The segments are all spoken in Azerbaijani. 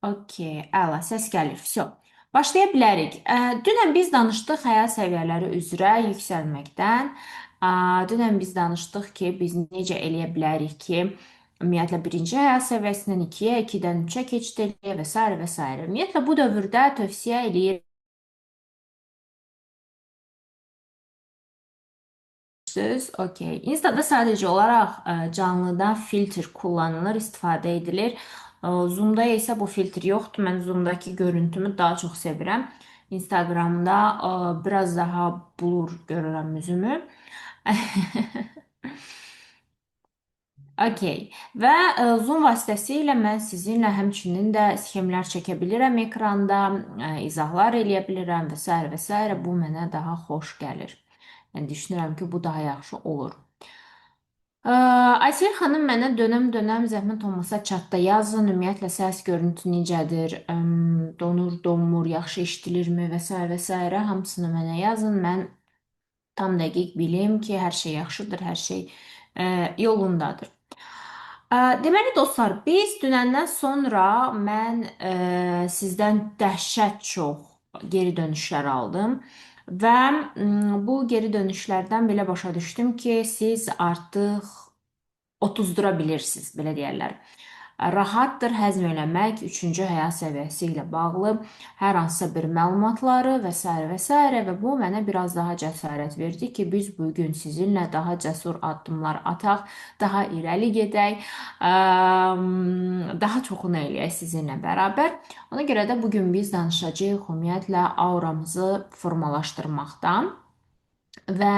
Okey, əla, səs gəlir. Vso. Başlaya bilərik. Dünən biz danışdıq həyat səviyyələri üzrə yüksəlməkdən. Dünən biz danışdıq ki, biz necə eləyə bilərik ki, ümumiyyətlə birinci həyat səviyyəsindən ikiyə, ikidən üçə keçid eləyə və sairə və sairə. Ümumiyyətlə bu dövrdə tövsiyə eləyirsiniz. Okey. Instada sadəcə olaraq canlıda filtr kullanılır, istifadə edilir. Zoom'da isə bu filtr yoxdur. Mən Zoom'dakı görüntümü daha çox sevirəm. Instagramda biraz daha blur görürəm üzümü. Okey. Və Zoom vasitəsilə mən sizinlə həmçinin də sxemlər çəkə bilirəm ekranda, izahlar eləyə bilirəm və sairə və sairə. Bu mənə daha xoş gəlir. Yəni düşünürəm ki, bu daha yaxşı olur. Aysel xanım mənə dönəm-dönəm zəhmət olmasa chatda yazın. Ümumiyyətlə səs görüntü necədir, donur, donmur, yaxşı eşidilirmi və sairə və sairə hamısını mənə yazın. Mən tam dəqiq bilim ki, hər şey yaxşıdır, hər şey yolundadır. Deməli dostlar, biz dünəndən sonra mən sizdən dəhşət çox geri dönüşlər aldım və bu geri dönüşlərdən belə başa düşdüm ki, siz artıq otuzdura bilirsiniz, belə deyərlər. Rahatdır həzm eləmək üçüncü həyat səviyyəsi ilə bağlı hər hansısa bir məlumatları və sairə və sairə və bu mənə biraz daha cəsarət verdi ki, biz bugün sizinlə daha cəsur addımlar ataq, daha irəli gedək, daha çoxunu eləyək sizinlə bərabər. Ona görə də bugün biz danışacağıq ümumiyyətlə auramızı formalaşdırmaqdan və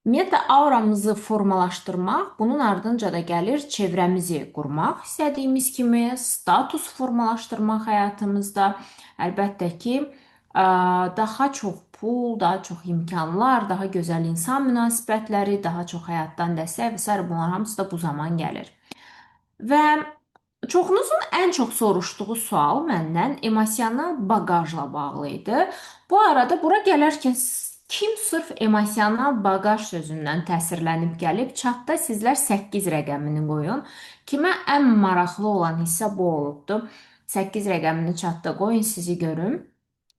ümumiyyətlə auramızı formalaşdırmaq, bunun ardınca da gəlir çevrəmizi qurmaq, istədiyimiz kimi status formalaşdırmaq həyatımızda. Əlbəttə ki, daha çox pul, daha çox imkanlar, daha gözəl insan münasibətləri, daha çox həyatdan dəstək və sairə bunlar hamısı da bu zaman gəlir. Və çoxunuzun ən çox soruşduğu sual məndən emosional baqajla bağlı idi. Bu arada bura gələrkən kim sırf emosional baqaj sözündən təsirlənib gəlib, chatda sizlər 8 rəqəmini qoyun. Kimə ən maraqlı olan hissə bu olubdur. 8 rəqəmini chatda qoyun, sizi görüm.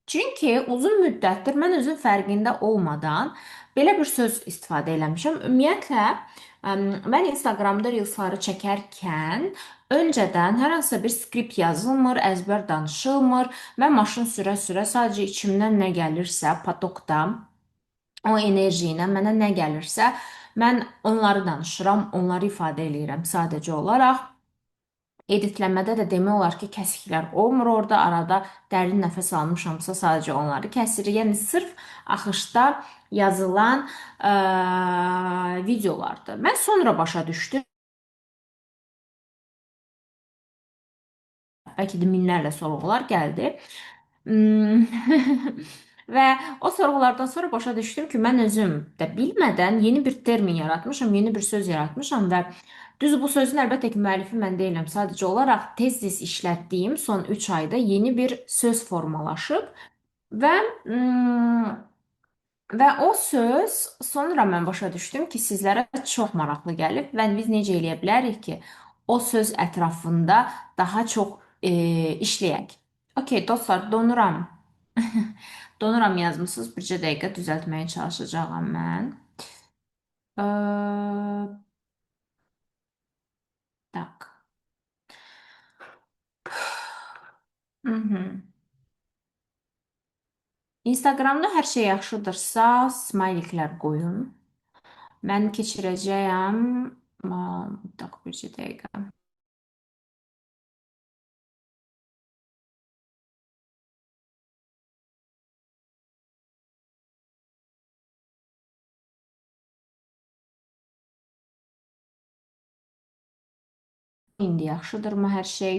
Çünki uzun müddətdir mən özüm fərqində olmadan belə bir söz istifadə eləmişəm. Ümumiyyətlə, mən Instagramda reelsları çəkərkən öncədən hər hansısa bir skript yazılmır, əzbər danışılmır. Mən maşın sürə-sürə sadəcə içimdən nə gəlirsə, patokda o enerji ilə mənə nə gəlirsə, mən onları danışıram, onları ifadə eləyirəm sadəcə olaraq. Editləmədə də demək olar ki, kəsiklər olmur orada, arada dərin nəfəs almışamsa sadəcə onları kəsir. Yəni sırf axışda yazılan videolardır. Mən sonra başa düşdüm. Bəlkə də minlərlə sorğular gəldi. Və o sorğulardan sonra başa düşdüm ki, mən özüm də bilmədən yeni bir termin yaratmışam, yeni bir söz yaratmışam və düz bu sözün əlbəttə ki, müəllifi mən deyiləm. Sadəcə olaraq tez-tez işlətdiyim son 3 ayda yeni bir söz formalaşıb və o söz sonra mən başa düşdüm ki, sizlərə çox maraqlı gəlib və biz necə eləyə bilərik ki, o söz ətrafında daha çox işləyək. Okey, dostlar, donuram. Donuram yazmışsınız. Bircə dəqiqə düzəltməyə çalışacağam mən. Tak. Instagramda hər şey yaxşıdırsa, smayliklər qoyun. Mən keçirəcəyəm. Tak, bircə dəqiqə. İndi yaxşıdırmı hər şey?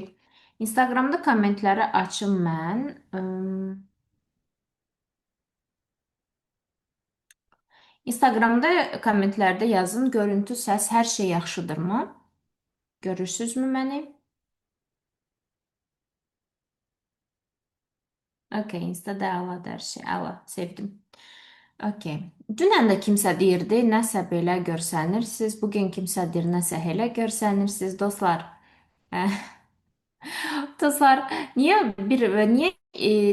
Instagramda kommentləri açım mən. Instagramda kommentlərdə yazın, görüntü, səs, hər şey yaxşıdırmı? Görürsünüzmü məni? Okey, Instada əladır hər şey. Əla, sevdim. Okey. Dünən də kimsə deyirdi, nəsə belə görsənirsiniz. Bugün kimsə deyir, nəsə elə görsənirsiniz. Dostlar, Dostlar, niyə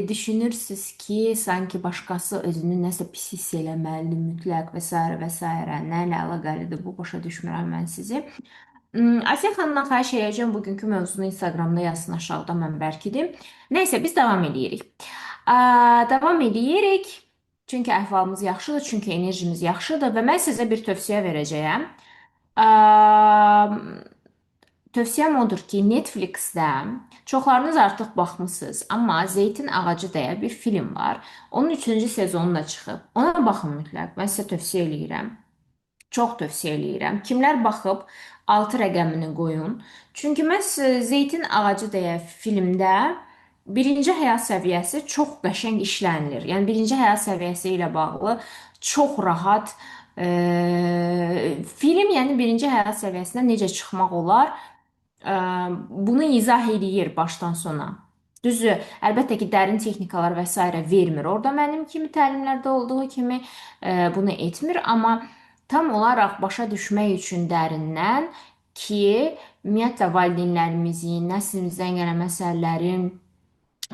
düşünürsüz ki, sanki başqası özünü nəsə pis hiss eləməlidir mütləq və sairə və sairə. Nə ilə əlaqəlidir bu? Başa düşmürəm mən sizi. Asiya xanımdan xahiş eləyəcəm bugünkü mövzunu Instagramda yazsın aşağıda, mən bərkidim. Nəysə, biz davam eləyirik. Davam eləyirik. Çünki əhvalımız yaxşıdır, çünki enerjimiz yaxşıdır və mən sizə bir tövsiyə verəcəyəm. Tövsiyəm odur ki, Netflixdə çoxlarınız artıq baxmısınız, amma Zeytin Ağacı deyə bir film var. Onun 3-cü sezonu da çıxıb. Ona baxın mütləq. Mən sizə tövsiyə eləyirəm. Çox tövsiyə eləyirəm. Kimlər baxıb 6 rəqəmini qoyun. Çünki məhz Zeytin Ağacı deyə filmdə birinci həyat səviyyəsi çox qəşəng işlənilir. Yəni birinci həyat səviyyəsi ilə bağlı çox rahat film, yəni birinci həyat səviyyəsinə necə çıxmaq olar, bunu izah eləyir başdan sona. Düzdür, əlbəttə ki, dərin texnikalar və s. vermir. Orada mənim kimi təlimlərdə olduğu kimi bunu etmir, amma tam olaraq başa düşmək üçün dərindən ki, ümumiyyətlə valideynlərimizin, nəslimizdən gələn məsələlərin,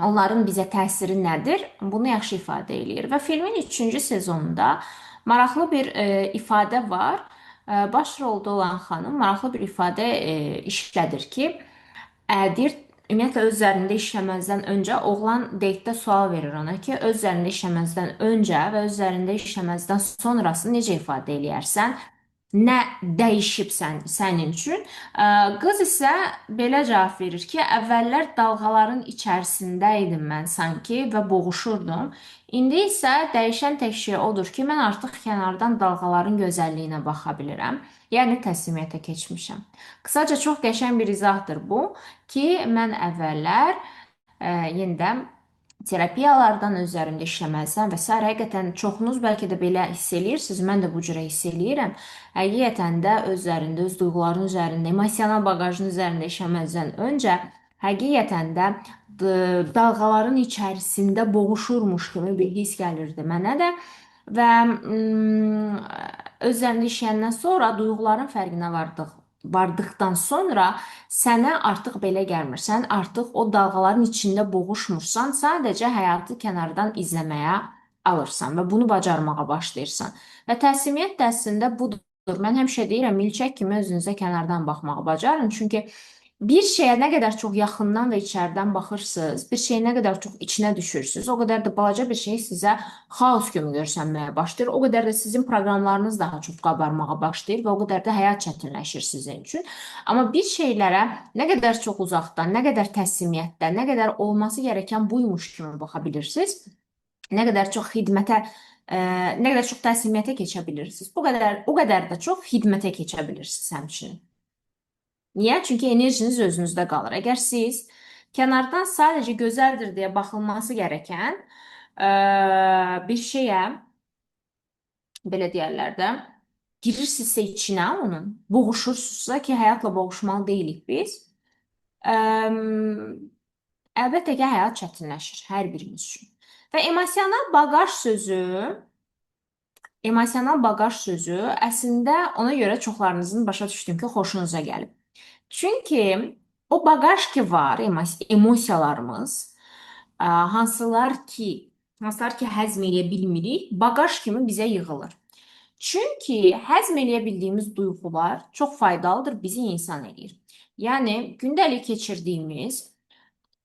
onların bizə təsiri nədir? Bunu yaxşı ifadə eləyir. Və filmin 3-cü sezonunda maraqlı bir ifadə var. Baş rolda olan xanım maraqlı bir ifadə işlədir ki, deyir, ümumiyyətlə öz üzərində işləməzdən öncə oğlan datedə sual verir ona ki, öz üzərində işləməzdən öncə və öz üzərində işləməzdən sonrasını necə ifadə eləyərsən? Nə dəyişib sənin üçün? Qız isə belə cavab verir ki, əvvəllər dalğaların içərisində idim mən sanki və boğuşurdum. İndi isə dəyişən tək şey odur ki, mən artıq kənardan dalğaların gözəlliyinə baxa bilirəm. Yəni təslimiyyətə keçmişəm. Qısaca çox qəşəng bir izahdır bu ki, mən əvvəllər yenidən terapiyalardan, üzərimdə işləməzdən və sairə, həqiqətən çoxunuz bəlkə də belə hiss eləyirsiniz, mən də bu cürə hiss eləyirəm. Həqiqətən də öz üzərində, öz duyğuların üzərində, emosional bagajın üzərində işləməzdən öncə həqiqətən də dalğaların içərisində boğuşurmuş kimi bir hiss gəlirdi mənə də və öz üzərində işləyəndən sonra duyğuların fərqinə vardıqdan sonra sənə artıq belə gəlmir. Sən artıq o dalğaların içində boğuşmursan, sadəcə həyatı kənardan izləməyə alırsan və bunu bacarmağa başlayırsan. Və təslimiyyət də əslində budur. Mən həmişə deyirəm, milçək kimi özünüzə kənardan baxmağı bacarın. Çünki bir şeyə nə qədər çox yaxından və içəridən baxırsınız, bir şeyə nə qədər çox içinə düşürsünüz, o qədər də balaca bir şey sizə xaos kimi görsənməyə başlayır. O qədər də sizin proqramlarınız daha çox qabarmağa başlayır və o qədər də həyat çətinləşir sizin üçün. Amma bir şeylərə nə qədər çox uzaqdan, nə qədər təslimiyyətdə, nə qədər olması gerəkən buymuş kimi baxa bilirsiniz, nə qədər çox xidmətə, nə qədər çox təslimiyyətə keçə bilirsiniz, bu qədər, o qədər də çox xidmətə keçə bilirsiniz həmçinin. Niyə? Çünki enerjiniz özünüzdə qalır. Əgər siz kənardan sadəcə gözəldir deyə baxılması gərəkən bir şeyə, belə deyərlər də, girirsinizsə içinə onun, boğuşursunuzsa ki, həyatla boğuşmalı deyilik biz, əlbəttə ki, həyat çətinləşir hər birimiz üçün. Və emosional bagaj sözü, emosional bagaj sözü əslində ona görə çoxlarınızın başa düşdüm ki, xoşunuza gəlib. Çünki o bagaj ki var, emosiyalarımız, hansılar ki həzm eləyə bilmirik, bagaj kimi bizə yığılır. Çünki həzm eləyə bildiyimiz duyğular çox faydalıdır, bizi insan eləyir. Yəni, gündəlik keçirdiyimiz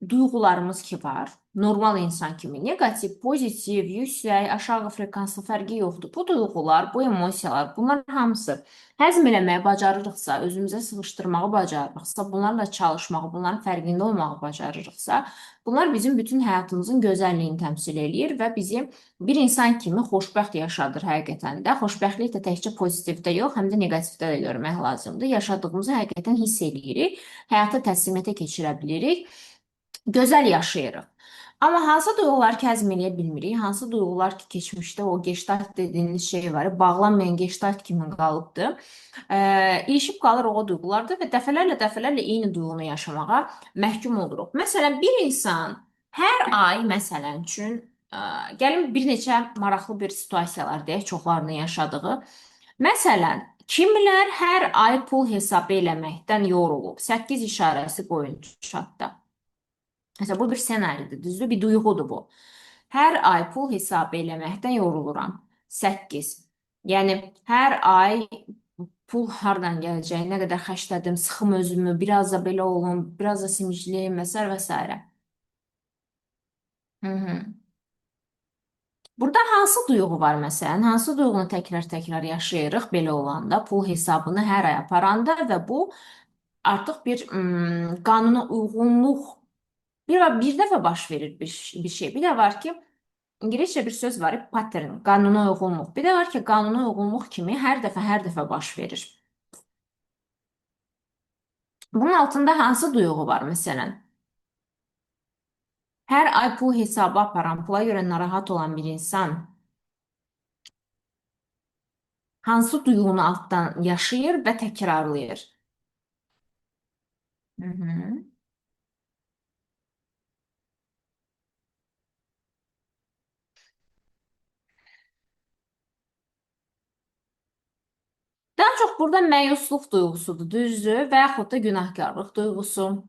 duyğularımız ki var, normal insan kimi neqativ, pozitiv, yüksək, aşağı frekanslı fərqi yoxdur. Bu duyğular, bu emosiyalar, bunlar hamısı həzm eləməyi bacarırıqsa, özümüzə sığışdırmağı bacarırıqsa, bunlarla çalışmağı, bunların fərqində olmağı bacarırıqsa, bunlar bizim bütün həyatımızın gözəlliyini təmsil eləyir və bizi bir insan kimi xoşbəxt yaşadır həqiqətən də. Xoşbəxtlik də təkcə pozitivdə yox, həm də neqativdə də görmək lazımdır. Yaşadığımızı həqiqətən hiss eləyirik, həyata təslimiyyətə keçirə bilirik, gözəl yaşayırıq. Amma hansı duyğular ki, həzm eləyə bilmirik, hansı duyğular ki, keçmişdə o gestalt dediyiniz şey var, bağlanmayan gestalt kimi qalıbdır. İlişib qalır o duyğularda və dəfələrlə eyni duyğunu yaşamağa məhkum oluruq. Məsələn, bir insan hər ay, məsələn üçün, gəlin bir neçə maraqlı bir situasiyalar deyək, çoxlarının yaşadığı. Məsələn, kimlər hər ay pul hesabı eləməkdən yorulub? 8 işarəsi qoyun chatda. Məsələn, bu bir ssenaridir, düzdür? Bir duyğudur bu. Hər ay pul hesab eləməkdən yoruluram. 8. Yəni hər ay pul hardan gələcək, nə qədər xərclədim, sıxım özümü, biraz da belə olum, biraz da simicliyim və sairə və sairə. Hı -hı. Burada hansı duyğu var məsələn? Hansı duyğunu təkrar-təkrar yaşayırıq belə olanda, pul hesabını hər ay aparanda və bu artıq bir qanuna uyğunluq bir dəfə baş verir bir şey. Bir də var ki, İngiliscə bir söz var, pattern, qanuna uyğunluq. Bir də var ki, qanuna uyğunluq kimi hər dəfə baş verir. Bunun altında hansı duyğu var məsələn? Hər ay pul hesabı aparan, pula görə narahat olan bir insan hansı duyğunu altdan yaşayır və təkrarlayır? Hı -hı. Daha çox burada məyusluq duyğusudur, düzdür? Və yaxud da günahkarlıq duyğusu.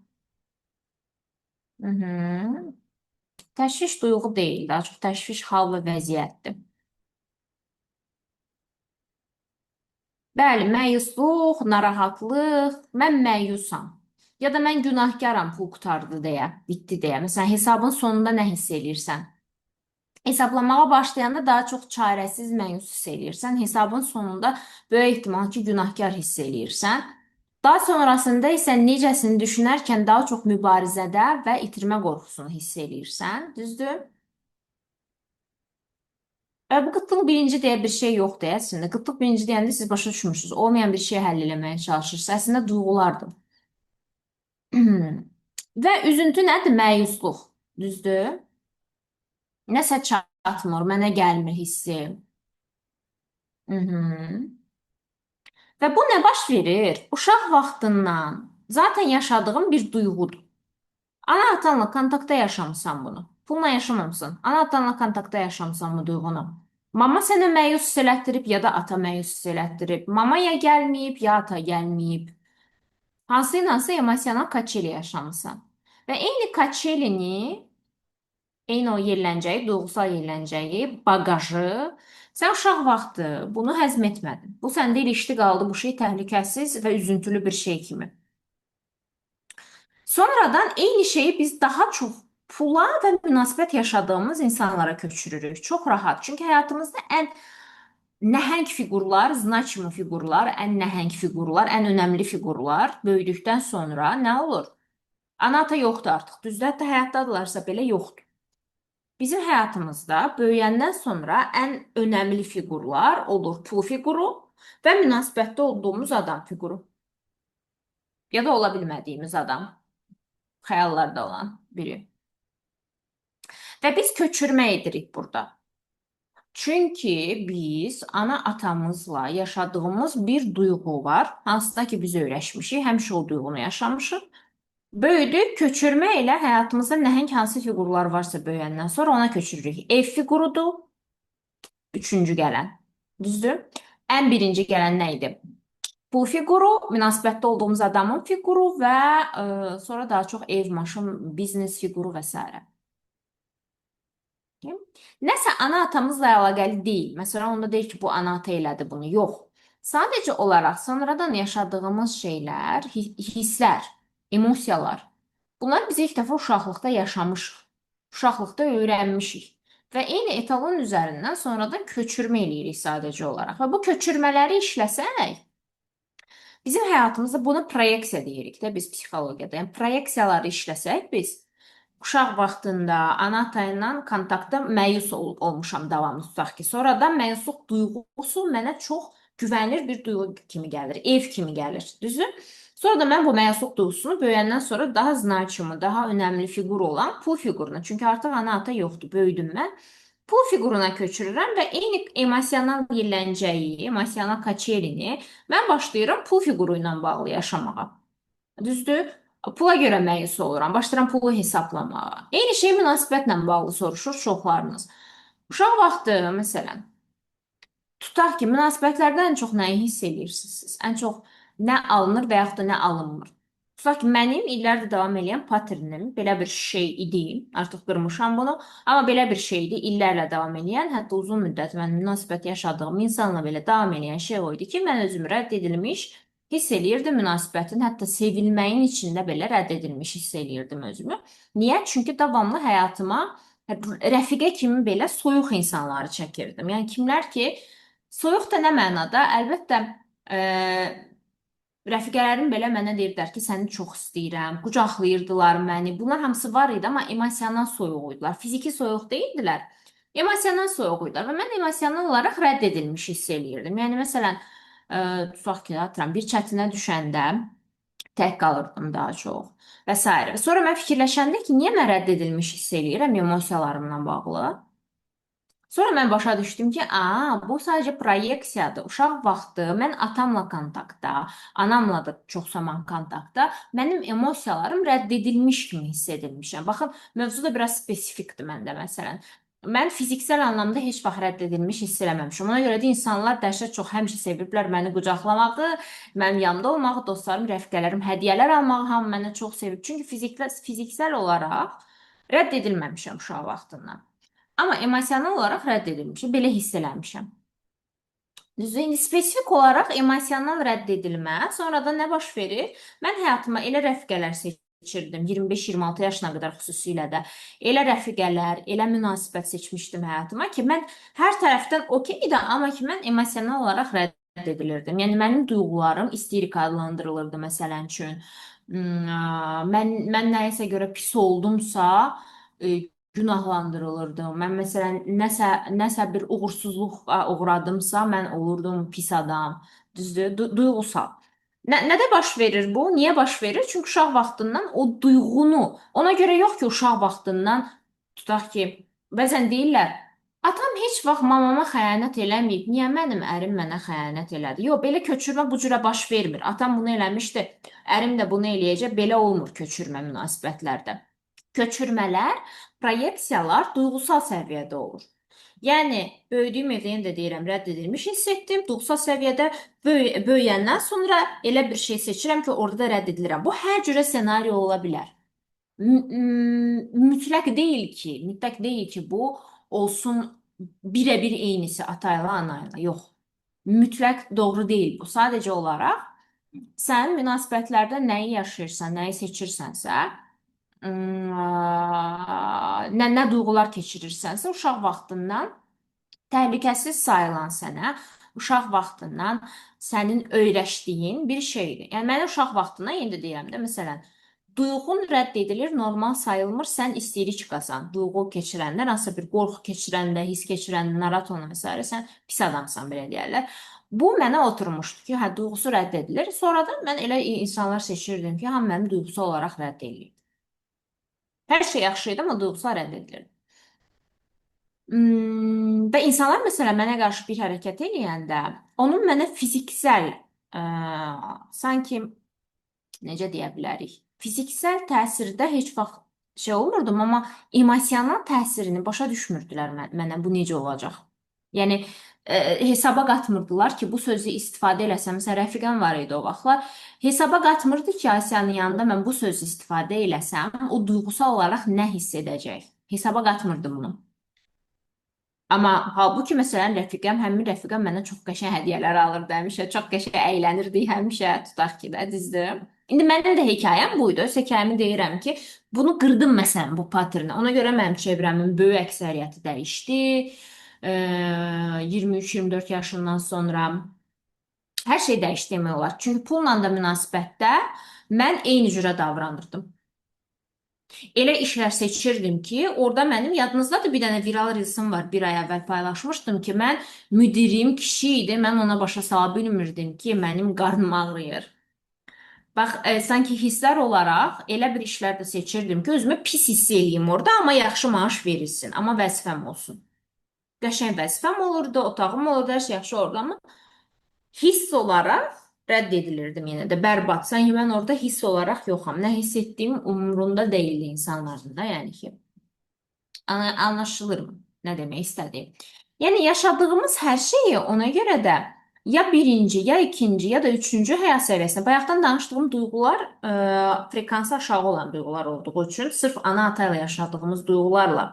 Hı -hı. Təşviş duyğu deyil, daha çox təşviş hal və vəziyyətdir. Bəli, məyusluq, narahatlıq, mən məyusam. Ya da mən günahkaram, pul qurtardı deyə, bitdi deyə. Məsələn, hesabın sonunda nə hiss eləyirsən? Hesablamağa başlayanda daha çox çarəsiz, məyus hiss eləyirsən. Hesabın sonunda böyük ehtimal ki, günahkar hiss eləyirsən. Daha sonrasında isə necəsini düşünərkən daha çox mübarizədə və itirmə qorxusunu hiss eləyirsən. Düzdür? Və bu qıtlıq bilinci deyə bir şey yoxdur əslində. Qıtlıq bilinci deyəndə siz başa düşmürsünüz. Olmayan bir şey həll eləməyə çalışırsınız. Əslində duyğulardır. Və üzüntü nədir? Məyusluq. Düzdür? Nəsə çatmır, mənə gəlmir hissi. Hı -hı. Və bu nə baş verir? Uşaq vaxtından zaten yaşadığım bir duyğudur. Ana atanla kontaktda yaşamısan bunu. Pulla yaşamamısan. Ana atanla kontaktda yaşamısan bu duyğunu. Mama sənə məyus hiss elətdirib ya da ata məyus hiss elətdirib. Mama ya gəlməyib, ya ata gəlməyib. Hansı ilənsə emosional kaçeli yaşamısan. Və eyni kaçelini, eyni o yerlənəcəyi, duyğusal yerlənəcəyi, bagajı sən uşaq vaxtı bunu həzm etmədin. Bu səndə ilişdi qaldı, bu şey təhlükəsiz və üzüntülü bir şey kimi. Sonradan eyni şeyi biz daha çox pula və münasibət yaşadığımız insanlara köçürürük. Çox rahat. Çünki həyatımızda ən nəhəng fiqurlar, znaçımı fiqurlar, ən nəhəng fiqurlar, ən önəmli fiqurlar böyüdükdən sonra nə olur? Ana-ata yoxdur artıq. Düzdür, hətta həyatdadırlarsa belə yoxdur. Bizim həyatımızda böyüyəndən sonra ən önəmli fiqurlar olur pul fiquru və münasibətdə olduğumuz adam fiquru. Ya da ola bilmədiyimiz adam, xəyallarda olan biri. Və biz köçürmə edirik burada. Çünki biz ana atamızla yaşadığımız bir duyğu var, hansında ki biz öyrəşmişik, həmişə o duyğunu yaşamışıq. Böyüdük, köçürmə ilə həyatımızda nəhəng hansı fiqurlar varsa böyüyəndən sonra ona köçürürük. Ev fiqurudur, üçüncü gələn. Düzdür? Ən birinci gələn nə idi? Pul fiquru, münasibətdə olduğumuz adamın fiquru və sonra daha çox ev, maşın, biznes fiquru və s. Nəsə ana atamızla əlaqəli deyil. Məsələn, onda deyir ki, bu ana ata elədi bunu. Yox. Sadəcə olaraq sonradan yaşadığımız şeylər, hisslər, emosiyalar. Bunlar biz ilk dəfə uşaqlıqda yaşamışıq. Uşaqlıqda öyrənmişik. Və eyni etalon üzərindən sonradan köçürmə eləyirik sadəcə olaraq. Və bu köçürmələri işləsək, bizim həyatımızda buna proyeksiya deyirik də biz psixologiyada. Yəni proyeksiyaları işləsək biz uşaq vaxtında ana ata ilə kontaktda məyus olmuşam davamlı tutaq ki, sonradan məyusluq duyğusu mənə çox güvənilir bir duyğu kimi gəlir, ev kimi gəlir, düzdür? Sonra da mən bu məyusluq duyğusunu böyüyəndən sonra daha znaçımı, daha önəmli fiqur olan pul fiquruna, çünki artıq ana ata yoxdur, böyüdüm mən. Pul fiquruna köçürürəm və eyni emosional yerlənəcəyi, emosional kaçelini mən başlayıram pul fiquru ilə bağlı yaşamağa. Düzdür? Pula görə məyus oluram, başlayıram pulu hesablamağa. Eyni şey münasibətlə bağlı soruşur çoxlarınız. Uşaq vaxtı, məsələn, tutaq ki, münasibətlərdə ən çox nəyi hiss edirsiniz siz? Ən çox nə alınır və yaxud da nə alınmır? Tutaq ki, mənim illərdir davam eləyən paternim belə bir şey idi. Artıq qırmışam bunu. Amma belə bir şeydi, illərlə davam eləyən, hətta uzun müddət mən münasibət yaşadığım insanla belə davam eləyən şey o idi ki, mən özümü rədd edilmiş hiss eləyirdim münasibətin, hətta sevilməyin içində belə rədd edilmiş hiss eləyirdim özümü. Niyə? Çünki davamlı həyatıma rəfiqə kimi belə soyuq insanları çəkirdim. Yəni kimlər ki, soyuq da nə mənada? Əlbəttə, rəfiqələrim belə mənə deyirdilər ki, səni çox istəyirəm, qucaqlayırdılar məni. Bunlar hamısı var idi, amma emosional soyuq idilər. Fiziki soyuq deyildilər. Emosional soyuq idilər və mən emosional olaraq rədd edilmiş hiss eləyirdim. Yəni məsələn, tutaq ki, atıram, bir çətinə düşəndə tək qalırdım daha çox və sairə. Sonra mən fikirləşəndə ki, niyə mən rədd edilmiş hiss eləyirəm emosiyalarımla bağlı? Sonra mən başa düşdüm ki, bu sadəcə proyeksiyadır. Uşaq vaxtı mən atamla kontaktda, anamla da çox zaman kontaktda, mənim emosiyalarım rədd edilmiş kimi hiss edilmişəm. Baxın, mövzu da biraz spesifikdir məndə məsələn. Mən fiziksel anlamda heç vaxt rədd edilmiş hiss eləməmişəm. Ona görə də insanlar dəhşət çox həmişə seviblər məni qucaqlamağı, mənim yanımda olmağı, dostlarım, rəfiqələrim hədiyyələr almağı hamı mənə çox sevib. Çünki fiziksel olaraq rədd edilməmişəm uşaq vaxtından. Amma emosional olaraq rədd edilmişəm, belə hiss eləmişəm. Düzdür? İndi spesifik olaraq emosional rədd edilmə, sonra da nə baş verir? Mən həyatıma elə rəfiqələr seçirdim, 25-26 yaşına qədər xüsusilə də. Elə rəfiqələr, elə münasibət seçmişdim həyatıma ki, mən hər tərəfdən okey idi, amma ki, mən emosional olaraq rədd edilirdim. Yəni mənim duyğularım isterik adlandırılırdı məsələn üçün. Mən nəyisə görə pis oldumsa, günahlandırılırdım. Mən məsələn nəsə bir uğursuzluğa uğradımsa, mən olurdum pis adam. Düzdür? Duyğusal. Nədə baş verir bu? Niyə baş verir? Çünki uşaq vaxtından o duyğunu, ona görə yox ki, uşaq vaxtından tutaq ki, bəzən deyirlər, atam heç vaxt mamama xəyanət eləməyib, niyə mənim ərim mənə xəyanət elədi? Yox, belə köçürmə bu cürə baş vermir. Atam bunu eləmişdi, ərim də bunu eləyəcək. Belə olmur köçürmə münasibətlərdə. Köçürmələr, proyeksiyalar duyğusal səviyyədə olur. Yəni, böyüdüyüm evdə yenə də deyirəm, rədd edilmiş hiss etdim. Duyğusal səviyyədə böyüyəndən sonra elə bir şey seçirəm ki, orada da rədd edilirəm. Bu, hər cürə senaryo ola bilər. Mütləq deyil ki, bu olsun birebir eynisi atayla, anayla. Yox, mütləq doğru deyil bu. Sadəcə olaraq sən münasibətlərdə nəyi yaşayırsan, nəyi seçirsənsə, nə duyğular keçirirsənsə, uşaq vaxtından təhlükəsiz sayılan sənə, uşaq vaxtından sənin öyrəşdiyin bir şeydir. Yəni, mənə uşaq vaxtından, yenə də deyirəm də, məsələn, duyğun rədd edilir, normal sayılmır, sən isteriçkasan, duyğu keçirəndə, hansısa bir qorxu keçirəndə, his keçirəndə, narahat olanda və s. Sən pis adamsan, belə deyərlər. Bu mənə oturmuşdu ki, hə, duyğusu rədd edilir. Sonradan mən elə insanlar seçirdim ki, hamı mənim duyğusu olaraq rədd edir. Hər şey yaxşı idi, amma duyğusal rədd edilirdi. Və insanlar məsələn mənə qarşı bir hərəkət eləyəndə, onun mənə fiziksel, sanki necə deyə bilərik, fiziksel təsirdə heç vaxt şey olmurdum, amma emosional təsirini başa düşmürdülər mənə bu necə olacaq. Yəni, hesaba qatmırdılar ki, bu sözü istifadə eləsəm, məsələn, rəfiqəm var idi o vaxtlar, hesaba qatmırdı ki, Asiyanın yanında mən bu sözü istifadə eləsəm, o duyğusal olaraq nə hiss edəcək? Hesaba qatmırdı bunu. Amma halbuki, məsələn, rəfiqəm, həmin rəfiqəm mənə çox qəşəng hədiyyələr alırdı həmişə, çox qəşəng əylənirdik həmişə, tutaq ki də, düzdür. İndi mənim də hekayəm buydu. Öz hekayəmi deyirəm ki, bunu qırdım məsələn bu paterni. Ona görə mənim çevrəmin böyük əksəriyyəti dəyişdi. 23-24 yaşından sonra hər şey dəyişdi demək olar. Çünki pulla da münasibətdə mən eyni cürə davranırdım. Elə işlər seçirdim ki, orada mənim yadınızdadır bir dənə viral reelsim var, bir ay əvvəl paylaşmışdım ki, mən müdirim kişi idi, mən ona başa sala bilmirdim ki, mənim qarnım ağrıyır. Bax, sanki hisslər olaraq elə bir işlər də seçirdim ki, özümü pis hiss eləyim orada, amma yaxşı maaş verilsin, amma vəzifəm olsun. Qəşəng vəzifəm olurdu, otağım olurdu, hər şey yaxşı olurdu, amma hiss olaraq rədd edilirdim yenə də, bərbad. Sanki mən orada hiss olaraq yoxam. Nə hiss etdiyim umurunda deyildi insanların da, yəni ki. Anlaşılır mı nə demək istədiyim? Yəni, yaşadığımız hər şeyi ona görə də Ya birinci, ya ikinci, ya da üçüncü həyat səviyyəsində bayaqdan danışdığım duyğular frekansı aşağı olan duyğular olduğu üçün sırf ana-ata ilə yaşadığımız duyğularla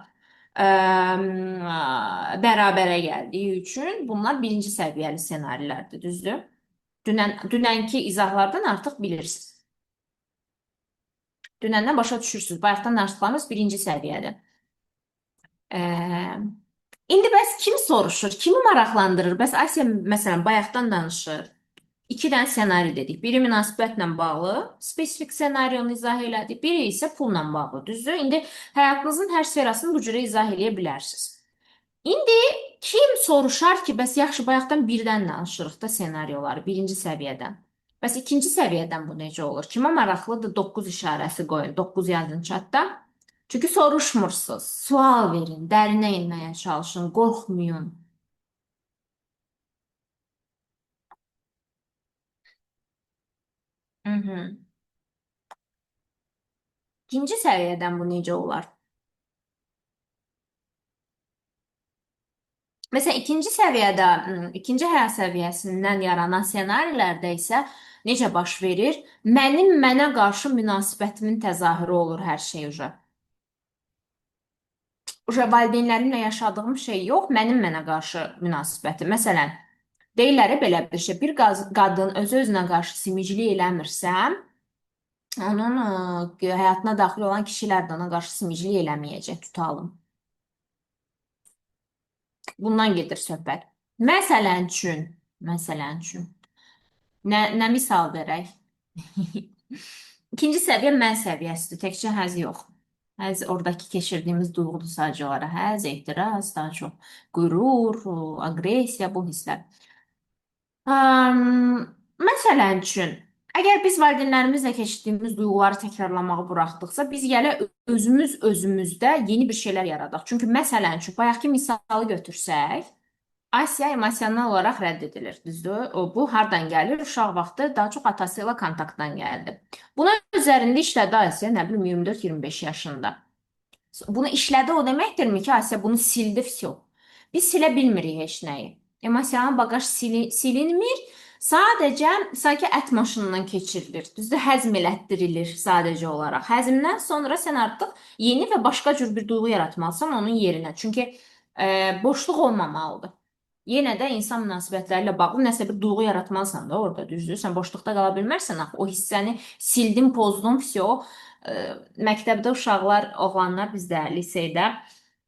bərabərə gəldiyi üçün bunlar birinci səviyyəli ssenarilərdir, düzdür? Dünənki izahlardan artıq bilirsiniz. Dünəndən başa düşürsünüz. Bayaqdan danışdıqlarımız birinci səviyyədir. E, İndi bəs kim soruşur? Kimi maraqlandırır? Bəs Asiya məsələn bayaqdan danışır. İki dənə ssenari dedik. Biri münasibətlə bağlı, spesifik ssenarionu izah elədi. Biri isə pulla bağlı, düzdür? İndi həyatınızın hər sferasını bu cürə izah eləyə bilərsiniz. İndi kim soruşar ki, bəs yaxşı bayaqdan birdən danışırıq da ssenarioları, birinci səviyyədən. Bəs ikinci səviyyədən bu necə olur? Kimə maraqlıdır 9 işarəsi qoyun, 9 yazın chatda. Çünki soruşmursunuz. Sual verin, dərinə enməyə çalışın, qorxmayın. Hı -hı. İkinci səviyyədən bu necə olar? Məsələn, ikinci səviyyədə, ikinci həyat səviyyəsindən yaranan ssenarilərdə isə necə baş verir? Mənim mənə qarşı münasibətimin təzahürü olur hər şey uca. Uca valideynlərimlə yaşadığım şey yox, mənim mənə qarşı münasibətim. Məsələn, deyirlər belə bir şey, bir qadın özü-özünə qarşı simiclik eləmirsə, onun həyatına daxil olan kişilər də ona qarşı simiclik eləməyəcək, tutalım. Bundan gedir söhbət. Məsələn üçün, nə misal verək? İkinci səviyyə mən səviyyəsidir, təkcə həz yox. Həz oradakı keçirdiyimiz duyğudur sadəcə olaraq. Həz, ehtiras, daha çox qürur, aqressiya, bu hisslər. Məsələn üçün, əgər biz valideynlərimizlə keçirdiyimiz duyğuları təkrarlamağı buraxdıqsa, biz gələ özümüz özümüzdə yeni bir şeylər yaradaq. Çünki məsələn üçün, bayaqki misalı götürsək, Asiya emosional olaraq rədd edilir, düzdür? O, bu hardan gəlir? Uşaq vaxtı daha çox atası ilə kontaktdan gəldi. Buna üzərində işlədi Asiya, nə bilim, 24-25 yaşında. Bunu işlədi o deməkdirmi ki, Asiya bunu sildi, vəsio. Biz silə bilmirik heç nəyi. Emosional bagaj silinmir. Sadəcə sanki ət maşınından keçirilir. Düzdür, həzm elətdirilir sadəcə olaraq. Həzmdən sonra sən artıq yeni və başqa cür bir duyğu yaratmalısan onun yerinə. Çünki boşluq olmamalıdır. Yenə də insan münasibətləri ilə bağlı nəsə bir duyğu yaratmalısan da orada, düzdür? Sən boşluqda qala bilmərsən axı. O hissəni sildin, pozdun, vəsio. Məktəbdə uşaqlar, oğlanlar bizdə liseydə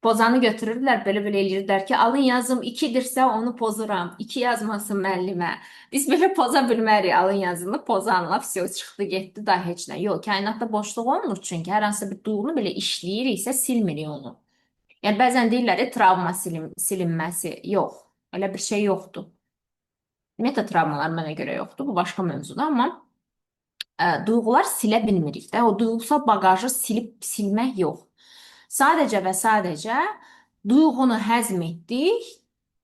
pozanı götürürdülər, belə-belə eləyirdilər ki, alın yazım 2-dirsə onu pozuram, 2 yazmasın müəllimə. Biz belə poza bilmərik alın yazını, pozanla vəsio çıxdı, getdi, daha heç nə. Yox, kainatda boşluq olmur çünki hər hansısa bir duyğunu belə işləyiriksə silmirik onu. Yəni bəzən deyirlər travma silinməsi. Yox, elə bir şey yoxdur. Ümumiyyətlə travmalar mənə görə yoxdur, bu başqa mövzudur, amma duyğular silə bilmirik də. O duyğusal bagajı silib silmək yox. Sadəcə və sadəcə duyğunu həzm etdik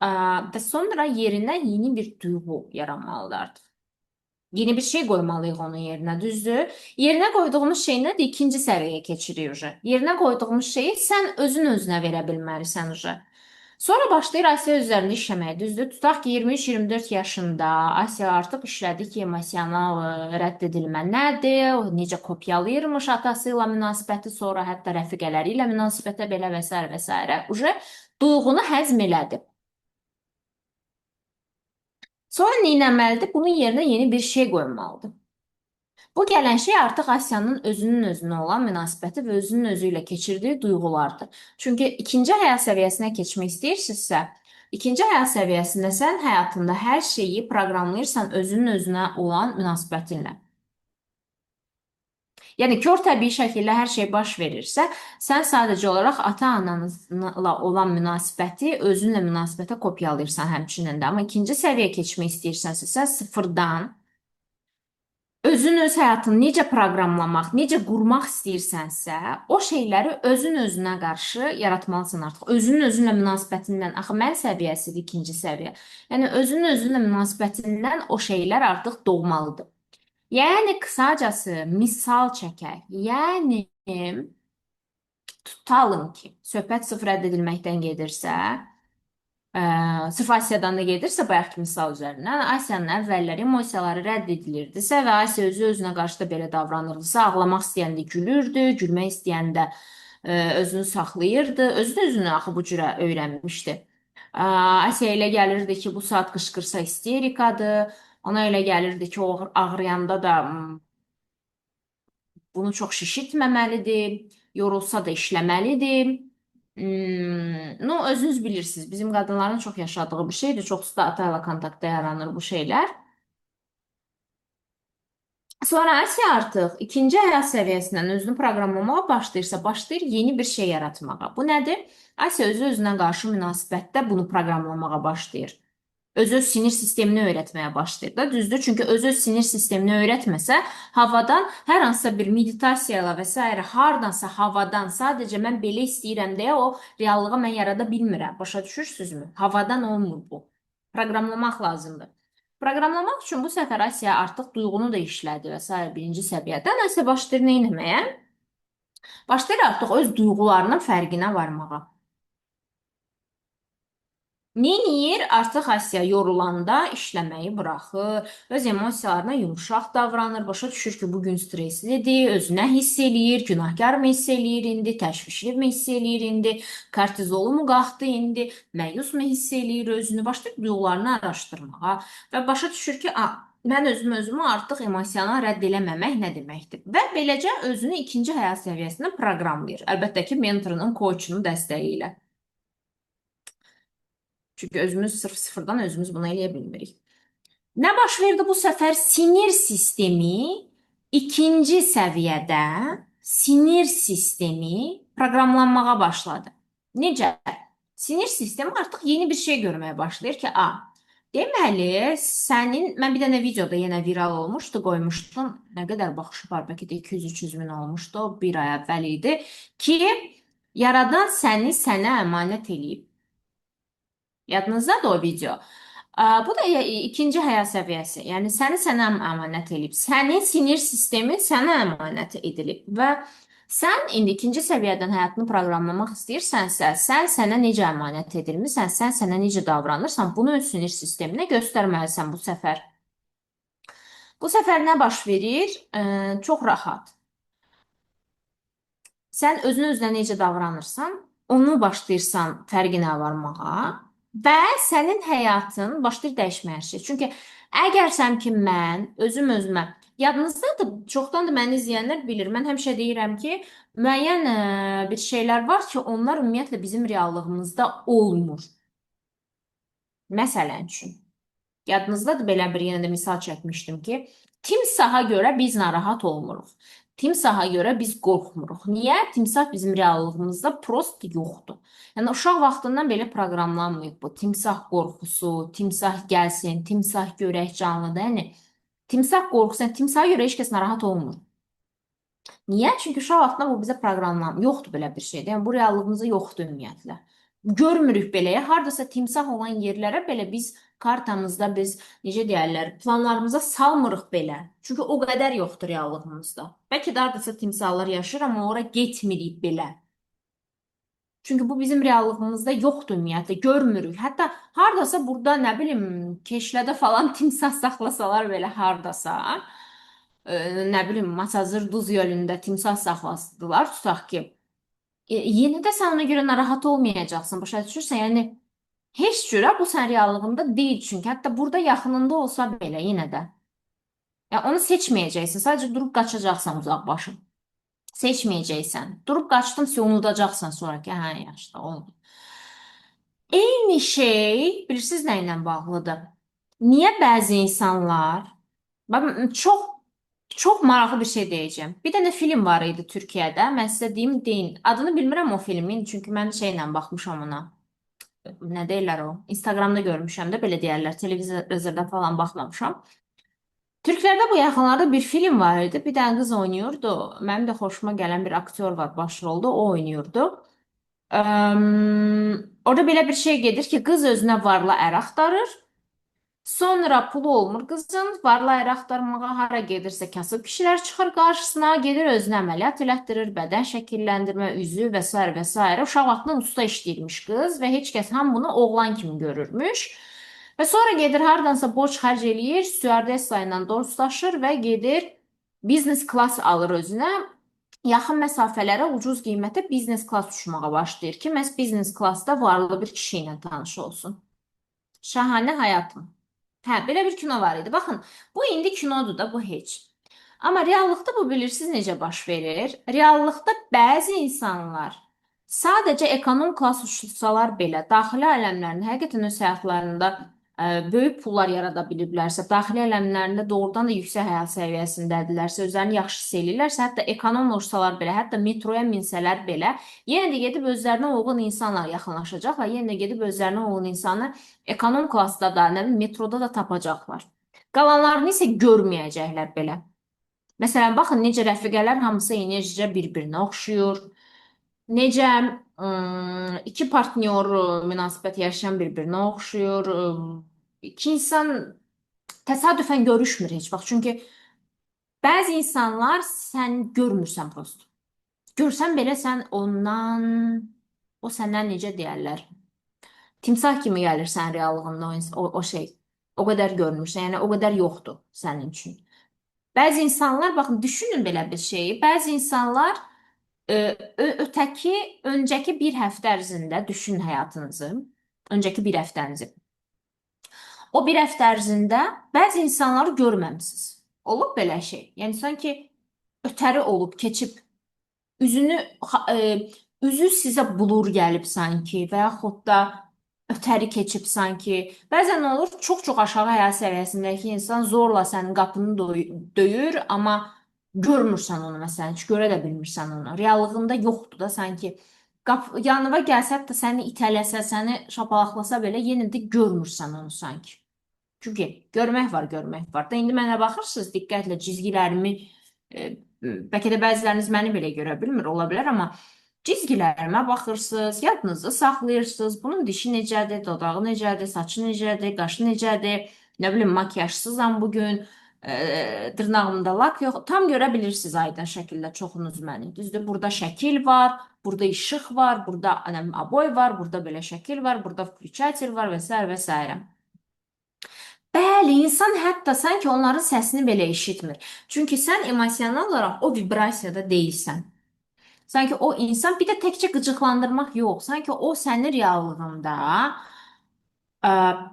və sonra yerinə yeni bir duyğu yaranmalıdır artıq. Yeni bir şey qoymalıyıq onun yerinə, düzdür? Yerinə qoyduğumuz şey nədir? İkinci səviyyəyə keçirik uje. Yerinə qoyduğumuz şeyi sən özün özünə verə bilməlisən uje. Sonra başlayır Asiya üzərində işləməyə, düzdür? Tutaq ki, 23-24 yaşında Asiya artıq işlədi ki, emosional rədd edilmə nədir, necə kopyalayırmış atası ilə münasibəti, sonra hətta rəfiqələri ilə münasibətə belə və s. və s. Uje duyğunu həzm elədi. Sonra nə etməlidir? Bunun yerinə yeni bir şey qoymalıdır. Bu gələn şey artıq Asiyanın özünün özünə olan münasibəti və özünün özü ilə keçirdiyi duyğulardır. Çünki ikinci həyat səviyyəsinə keçmək istəyirsinizsə, ikinci həyat səviyyəsində sən həyatında hər şeyi proqramlayırsan özünün özünə olan münasibətinlə. Yəni kör təbii şəkildə hər şey baş verirsə, sən sadəcə olaraq ata-ananızla olan münasibəti özünlə münasibətə kopyalayırsan həmçinin də. Amma ikinci səviyyə keçmək istəyirsənsə, sən sıfırdan özün öz həyatını necə proqramlamaq, necə qurmaq istəyirsənsə, o şeyləri özün özünə qarşı yaratmalısan artıq. Özünün özünlə münasibətindən, axı mən səviyyəsidir ikinci səviyyə. Yəni özünün özünlə münasibətindən o şeylər artıq doğmalıdır. Yəni qısacası misal çəkək. Yəni tutalım ki, söhbət sıfır rədd edilməkdən gedirsə, Sırf Asiyadan da gedirsə, bayaqki misal üzərindən, Asiyanın əvvəlləri emosiyaları rədd edilirdisə və Asiya özü özünə qarşı da belə davranırdısa, ağlamaq istəyəndə gülürdü, gülmək istəyəndə özünü saxlayırdı, özünü özünü axı bu cürə öyrənmişdi. Asiya elə gəlirdi ki, bu saat qışqırsa isterikadır, ona elə gəlirdi ki, o ağrıyanda da bunu çox şişirtməməlidir, yorulsa da işləməlidir. Nu, özünüz bilirsiniz, bizim qadınların çox yaşadığı bir şeydir. Çoxsu da atayla kontaktda yaranır bu şeylər. Sonra Asiya artıq ikinci həyat səviyyəsindən özünü proqramlamağa başlayırsa, başlayır yeni bir şey yaratmağa. Bu nədir? Asiya özü özünə qarşı münasibətdə bunu proqramlamağa başlayır. Öz-öz sinir sistemini öyrətməyə başlayır da, düzdür? Çünki öz-öz sinir sistemini öyrətməsə, havadan hər hansısa bir meditasiya ilə və s. hardansa havadan sadəcə mən belə istəyirəm deyə o reallığı mən yarada bilmirəm. Başa düşürsünüzmü? Havadan olmur bu. Proqramlamaq lazımdır. Proqramlamaq üçün bu səfər Asiya artıq duyğunu da işlədi və s. birinci səviyyədən. Asiya başlayır nə etməyə? Başlayır artıq öz duyğularının fərqinə varmağa. Neyniyir? Artıq Asiya yorulanda işləməyi buraxır, öz emosiyalarına yumşaq davranır, başa düşür ki, bugün streslidir, özünə hiss eləyir, günahkar mı hiss eləyir indi, təşvişli mi hiss eləyir indi, kortizolu mu qalxdı indi, məyus mu hiss eləyir özünü, başlayır duyğularını araşdırmağa və başa düşür ki, mən özümü artıq emosional rədd eləməmək nə deməkdir? Və beləcə özünü ikinci həyat səviyyəsində proqramlayır. Əlbəttə ki, mentorunun, coachunun dəstəyi ilə. Çünki özümüz sırf sıfırdan özümüz bunu eləyə bilmirik. Nə baş verdi bu səfər? Sinir sistemi ikinci səviyyədə sinir sistemi proqramlanmağa başladı. Necə? Sinir sistemi artıq yeni bir şey görməyə başlayır ki, deməli, sənin, mən bir dənə videoda yenə viral olmuşdu, qoymuşdum. Nə qədər baxışı var, bəlkə də 200-300 min olmuşdu, bir ay əvvəl idi ki, Yaradan səni sənə əmanət eləyib. Yadınızdadır o video. Bu da ikinci həyat səviyyəsi. Yəni səni sənə əmanət eləyib. Sənin sinir sistemin sənə əmanət edilib və sən indi ikinci səviyyədən həyatını proqramlamaq istəyirsənsə, sən sənə necə əmanət edilmisən, sən sənə necə davranırsan, bunu öz sinir sisteminə göstərməlisən bu səfər. Bu səfər nə baş verir? Çox rahat. Sən özünə özünə necə davranırsan, onu başlayırsan fərqinə varmağa. Və sənin həyatın başlayır dəyişməyə şey. Çünki əgər sən ki, mən özüm özümə, yadınızdadır, çoxdan da məni izləyənlər bilir. Mən həmişə deyirəm ki, müəyyən bir şeylər var ki, onlar ümumiyyətlə bizim reallığımızda olmur. Məsələn üçün, yadınızdadır, belə bir yenə də misal çəkmişdim ki, timsaha görə biz narahat olmuruq. Timsaha görə biz qorxmuruq. Niyə? Timsah bizim reallığımızda prost yoxdur. Yəni uşaq vaxtından belə proqramlanmayıb bu. Timsah qorxusu, timsah gəlsin, timsah görək canlıdır. Yəni timsah qorxusu, yəni timsaha görə heç kəs narahat olmur. Niyə? Çünki uşaq vaxtından bu bizə proqramlanmır. Yoxdur belə bir şey. Yəni bu reallığımızda yoxdur ümumiyyətlə. Görmürük belə. Hardasa timsah olan yerlərə belə biz kartamızda biz necə deyərlər, planlarımıza salmırıq belə. Çünki o qədər yoxdur reallığımızda. Bəlkə də hardasa timsahlar yaşayır, amma ora getmirik belə. Çünki bu bizim reallığımızda yoxdur ümumiyyətlə, görmürük. Hətta hardasa burada nə bilim, Keşlədə falan timsah saxlasalar belə hardasa, nə bilim, Masazır Duz gölündə timsah saxlasdılar, tutaq ki, yenə də sən ona görə narahat olmayacaqsın, başa düşürsən? Yəni heç cürə bu sənin reallığında deyil çünki hətta burada yaxınında olsa belə yenə də. Yəni onu seçməyəcəksin, sadəcə durub qaçacaqsan uzaq başım. Seçməyəcəksən. Durub qaçdım, sən unudacaqsan sonra ki, hə, yaxşı, oldu. Eyni şey, bilirsiniz nə ilə bağlıdır? Niyə bəzi insanlar, bax, çox maraqlı bir şey deyəcəm. Bir dənə film var idi Türkiyədə. Mən sizə deyim, deyin. Adını bilmirəm o filmin, çünki mən şeylə baxmışam ona. Nə deyirlər o? Instagramda görmüşəm də, belə deyərlər. Televizorda falan baxmamışam. Türklərdə bu yaxınlarda bir film var idi. Bir dənə qız oynayırdı. Mənim də xoşuma gələn bir aktyor var başrolda, o oynayırdı. Orada belə bir şey gedir ki, qız özünə varlı ər axtarır. Sonra pulu olmur qızın, varlı ər axtarmağa hara gedirsə kasıb kişilər çıxır qarşısına, gedir özünə əməliyyat elətdirir, bədən şəkilləndirmə, üzü və sairə və sairə. Uşaq vaxtından usta işləyirmiş qız və heç kəs ham bunu oğlan kimi görürmüş. Və sonra gedir hardansa borc xərc eləyir, stüardessa ilə dostlaşır və gedir biznes klas alır özünə. Yaxın məsafələrə ucuz qiymətə biznes klas uçmağa başlayır ki, məhz biznes klasda varlı bir kişi ilə tanış olsun. Şahanə həyatım. Hə, belə bir kino var idi. Baxın, bu indi kinodur da, bu heç. Amma reallıqda bu bilirsiniz necə baş verir? Reallıqda bəzi insanlar sadəcə ekonom klass uçsalar belə daxili aləmlərində, həqiqətən öz həyatlarında böyük pullar yarada biliblərsə, daxili aləmlərində doğrudan da yüksək həyat səviyyəsindədirlərsə, özlərini yaxşı hiss eləyirlərsə, hətta ekonom uçsalar belə, hətta metroya minsələr belə, yenə də gedib özlərinə uyğun insanla yaxınlaşacaqlar, yenə də gedib özlərinə uyğun insanı ekonom klasda da, nə bilim, metroda da tapacaqlar. Qalanlarını isə görməyəcəklər belə. Məsələn, baxın necə rəfiqələr hamısı enerjicə bir-birinə oxşuyur. Necə iki partnyor münasibət yaşayan bir-birinə oxşuyur. İki insan təsadüfən görüşmür heç vaxt. Çünki bəzi insanlar sən görmürsən prosto. Görsən belə sən ondan, o səndən necə deyərlər? Timsah kimi gəlir sən reallığında o şey. O qədər görmürsən, yəni o qədər yoxdur sənin üçün. Bəzi insanlar, baxın, düşünün belə bir şeyi. Bəzi insanlar ötəki, öncəki bir həftə ərzində düşünün həyatınızı, öncəki bir həftənizi. O bir həftə ərzində bəzi insanları görməmisiniz. Olub belə şey. Yəni sanki ötəri olub, keçib, üzünü üzü sizə bulur gəlib sanki və yaxud da ötəri keçib sanki. Bəzən olur, çox-çox aşağı həyat səviyyəsindəki insan zorla sənin qapını döyür, amma görmürsən onu məsələn, heç görə də bilmirsən onu. Reallığında yoxdur da sanki. Yanına gəlsə, hətta səni itələsə, səni şapalaqlasa belə yenə də görmürsən onu sanki. Çünki görmək var, görmək var. Da indi mənə baxırsınız diqqətlə cizgilərimi, bəlkə də bəziləriniz məni belə görə bilmir, ola bilər, amma cizgilərimə baxırsınız, yadınızda saxlayırsınız. Bunun dişi necədir, dodağı necədir, saçı necədir, qaşı necədir, nə bilim, makiyajsızam bugün, dırnağımda lak yox. Tam görə bilirsiniz aydın şəkildə çoxunuz məni. Düzdür, burada şəkil var, burada işıq var, burada nə bilim, aboy var, burada belə şəkil var, burada vklüçatel var və s. və s. Bəli, insan hətta sanki onların səsini belə eşitmir. Çünki sən emosional olaraq o vibrasiyada deyilsən. Sanki o insan, bir də təkcə qıcıqlandırmaq yox, sanki o sənin reallığında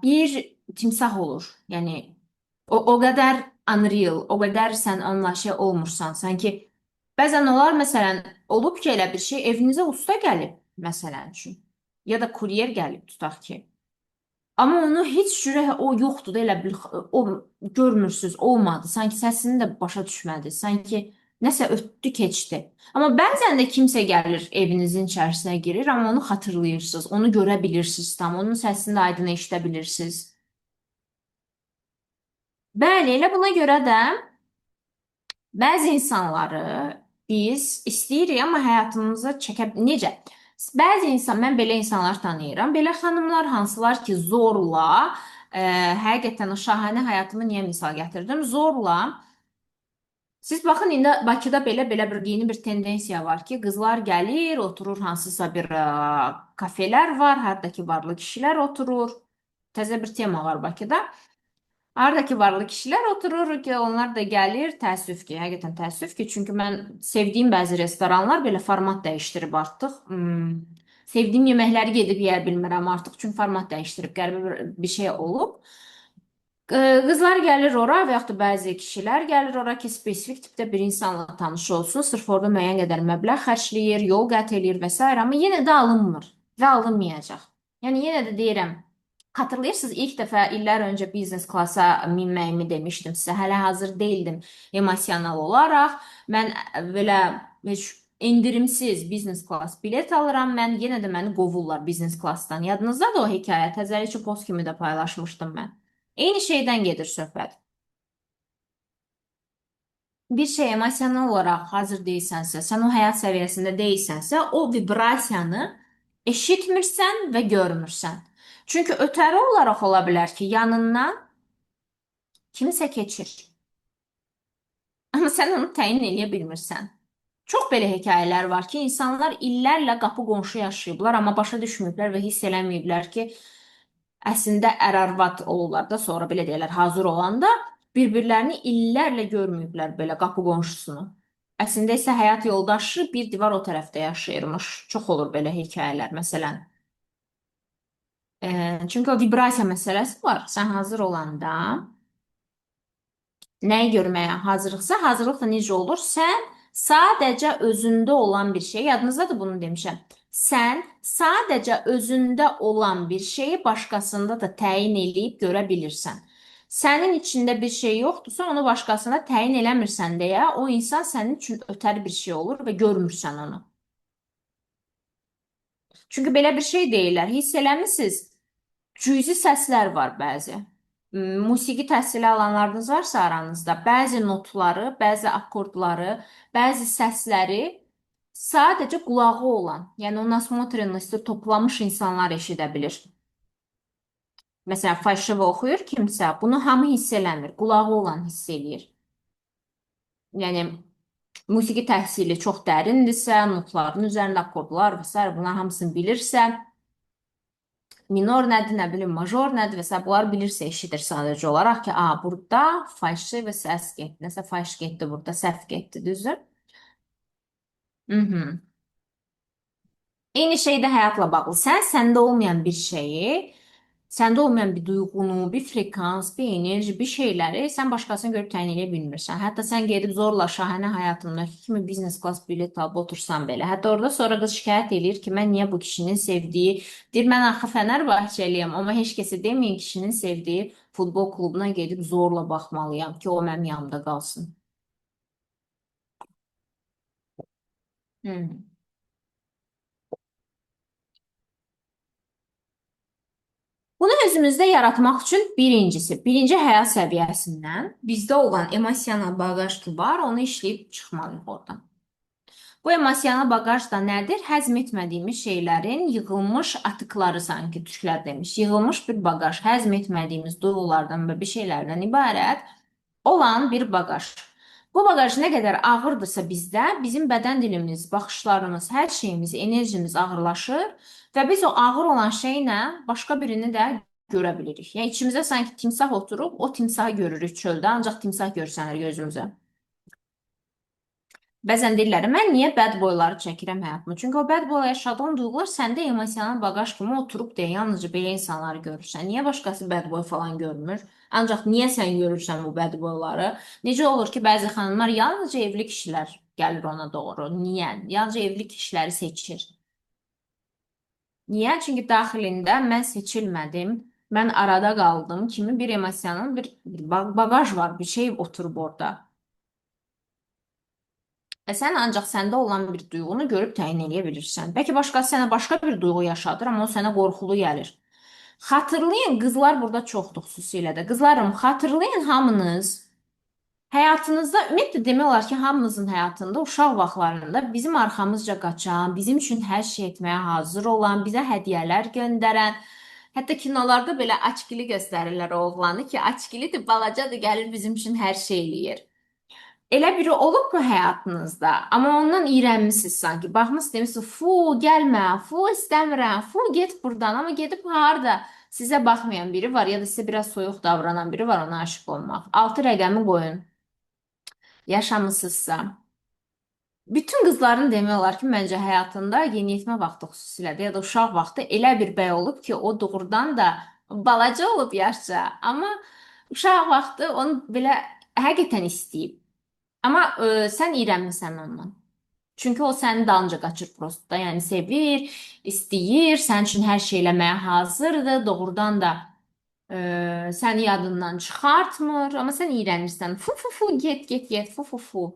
bir timsah olur. Yəni o qədər unreal, o qədər sən onunla şey olmursan. Sanki bəzən olar, məsələn, olub ki, elə bir şey, evinizə usta gəlib, məsələn üçün, ya da kuryer gəlib, tutaq ki. Amma onu heç cürə o yoxdur da, elə bil o görmürsüz, olmadı. Sanki səsini də başa düşmədi. Sanki nəsə ötdü, keçdi. Amma bəzən də kimsə gəlir, evinizin içərisinə girir, amma onu xatırlayırsınız, onu görə bilirsiniz tam, onun səsini də aydın eşidə bilirsiniz. Bəli, elə buna görə də bəzi insanları biz istəyirik, amma həyatımıza çəkə... Necə? Bəzi insan, mən belə insanlar tanıyıram. Belə xanımlar hansılar ki, zorla, həqiqətən o şahanə həyatımı niyə misal gətirdim? Zorla. Siz baxın, indi Bakıda belə bir yeni bir tendensiya var ki, qızlar gəlir, oturur hansısa bir kafelər var, haradakı varlı kişilər oturur. Təzə bir tema var Bakıda. Haradakı varlı kişilər oturur ki, onlar da gəlir. Təəssüf ki, həqiqətən təəssüf ki, çünki mən sevdiyim bəzi restoranlar belə format dəyişdirib artıq. Sevdiyim yeməkləri gedib yeyə bilmirəm artıq, çünki format dəyişdirib, qəribə bir şey olub. Qızlar gəlir ora və yaxud da bəzi kişilər gəlir ora ki, spesifik tipdə bir insanla tanış olsun. Sırf orada müəyyən qədər məbləğ xərcləyir, yol qət eləyir və s. Amma yenə də alınmır və alınmayacaq. Yəni yenə də deyirəm, xatırlayırsınız ilk dəfə illər öncə biznes klasa minməyimi demişdim sizə. Hələ hazır deyildim emosional olaraq. Mən belə heç endirimsiz biznes klas bilet alıram. Mən yenə də məni qovurlar biznes klasdan. Yadınızdadır o hekayə? Təzəlikcə post kimi də paylaşmışdım mən. Eyni şeydən gedir söhbət. Bir şey emosional olaraq hazır deyilsənsə, sən o həyat səviyyəsində deyilsənsə, o vibrasiyanı eşitmirsən və görmürsən. Çünki ötəri olaraq ola bilər ki, yanından Kimsə keçir. Amma sən onu təyin eləyə bilmirsən. Çox belə hekayələr var ki, insanlar illərlə qapı qonşu yaşayıblar, amma başa düşməyiblər və hiss eləməyiblər ki, əslində ər-arvad olurlar da, sonra belə deyirlər, hazır olanda bir-birlərini illərlə görməyiblər belə qapı qonşusunu. Əslində isə həyat yoldaşı bir divar o tərəfdə yaşayırmış. Çox olur belə hekayələr məsələn. Çünki o vibrasiya məsələsi var. Sən hazır olanda nəyi görməyə hazırlıqsa, hazırlıq da necə olur? Sən sadəcə özündə olan bir şey, yadınızdadır bunu demişəm. Sən sadəcə özündə olan bir şeyi başqasında da təyin eləyib görə bilirsən. Sənin içində bir şey yoxdursa, onu başqasına təyin eləmirsən deyə o insan sənin üçün ötəri bir şey olur və görmürsən onu. Çünki belə bir şey deyirlər. Hiss eləmisiniz? Cüzi səslər var bəzi. Musiqi təhsili alanlarınız varsa aranızda, bəzi notları, bəzi akordları, bəzi səsləri sadəcə qulağı olan, yəni o nasмотренности toplamış insanlar eşidə bilir. Məsələn, falşiva oxuyur kimsə, bunu hamı hiss eləmir, qulağı olan hiss eləyir. Yəni, musiqi təhsili çox dərindirsə, notların üzərində akordlar və s. Bunların hamısını bilirsə, minor nədir, nə bilim, major nədir və s. Bunları bilirsə, eşidir sadəcə olaraq ki, a, burada falşiva səs getdi, nəsə falş getdi burada, səhv getdi, düzdür? Eyni şey də həyatla bağlı. Sən səndə olmayan bir şeyi, səndə olmayan bir duyğunu, bir frekans, bir enerji, bir şeyləri sən başqasını görüb təyin edə bilmirsən. Hətta sən gedib zorla şahanə həyatındakı kimi biznes klas bilet alıb otursan belə. Hətta orada sonra qız şikayət eləyir ki, mən niyə bu kişinin sevdiyi, deyir, mən axı Fənərbağçəliyəm, amma heç kəsə deməyin kişinin sevdiyi futbol klubuna gedib zorla baxmalıyam ki, o mənim yanımda qalsın. Bunu özümüzdə yaratmaq üçün birincisi, birinci həyat səviyyəsindən bizdə olan emosional baqaj ki var, onu işləyib çıxmalıyıq oradan. Bu emosional baqaj da nədir? Həzm etmədiyimiz şeylərin yığılmış atıqları sanki türklər demiş. Yığılmış bir baqaj, həzm etmədiyimiz duyğulardan və bir şeylərdən ibarət olan bir baqaj. Bu baqaj nə qədər ağırdırsa bizdə, bizim bədən dilimiz, baxışlarımız, hər şeyimiz, enerjimiz ağırlaşır və biz o ağır olan şeylə başqa birini də görə bilirik. Yəni içimizə sanki timsah oturub, o timsahı görürük çöldə, ancaq timsah görsənir gözümüzə. Bəzən deyirlər, mən niyə bad boyları çəkirəm həyatıma? Çünki o bad boyla yaşadığın duyğular səndə emosional baqaj kimi oturub deyə, yalnızca belə insanları görürsən. Niyə başqası bad boy falan görmür? Ancaq niyə sən görürsən bu bad boyları? Necə olur ki, bəzi xanımlar yalnızca evli kişilər gəlir ona doğru? Niyə? Yalnızca evli kişiləri seçir. Niyə? Çünki daxilində mən seçilmədim, mən arada qaldım kimi bir emosional bir baqaj var, bir şey oturub orada. Və sən ancaq səndə olan bir duyğunu görüb təyin eləyə bilirsən. Bəlkə başqası sənə başqa bir duyğu yaşadır, amma o sənə qorxulu gəlir. Xatırlayın, qızlar burada çoxdur xüsusilə də. Qızlarım, xatırlayın hamınız. Həyatınızda, ümumiyyətlə demək olar ki, hamımızın həyatında uşaq vaxtlarında bizim arxamızca qaçan, bizim üçün hər şey etməyə hazır olan, bizə hədiyyələr göndərən, hətta kinolarda belə açgili göstərirlər o oğlanı ki, açgilidir, balacadır, gəlir bizim üçün hər şey eləyir. Elə biri olub mu həyatınızda? Amma ondan iyrənmisiniz sanki. Baxmısınız, demişsiniz, fu, gəlmə, fu, istəmirəm, fu, get buradan. Amma gedib harda sizə baxmayan biri var ya da sizə biraz soyuq davranan biri var, ona aşiq olmaq. 6 rəqəmi qoyun. Yaşamısınızsa. Bütün qızların demək olar ki, məncə həyatında yeniyetmə vaxtı xüsusilə də ya da uşaq vaxtı elə bir bəy olub ki, o doğrudan da balaca olub yaşca, amma uşaq vaxtı onu belə həqiqətən istəyib. Amma sən iyrənmisən ondan. Çünki o sənin dalınca qaçır prosta. Yəni sevir, istəyir, sənin üçün hər şey eləməyə hazırdır. Doğrudan da səni yadından çıxartmır. Amma sən iyrənirsən. Fu fu fu get get get fu fu fu.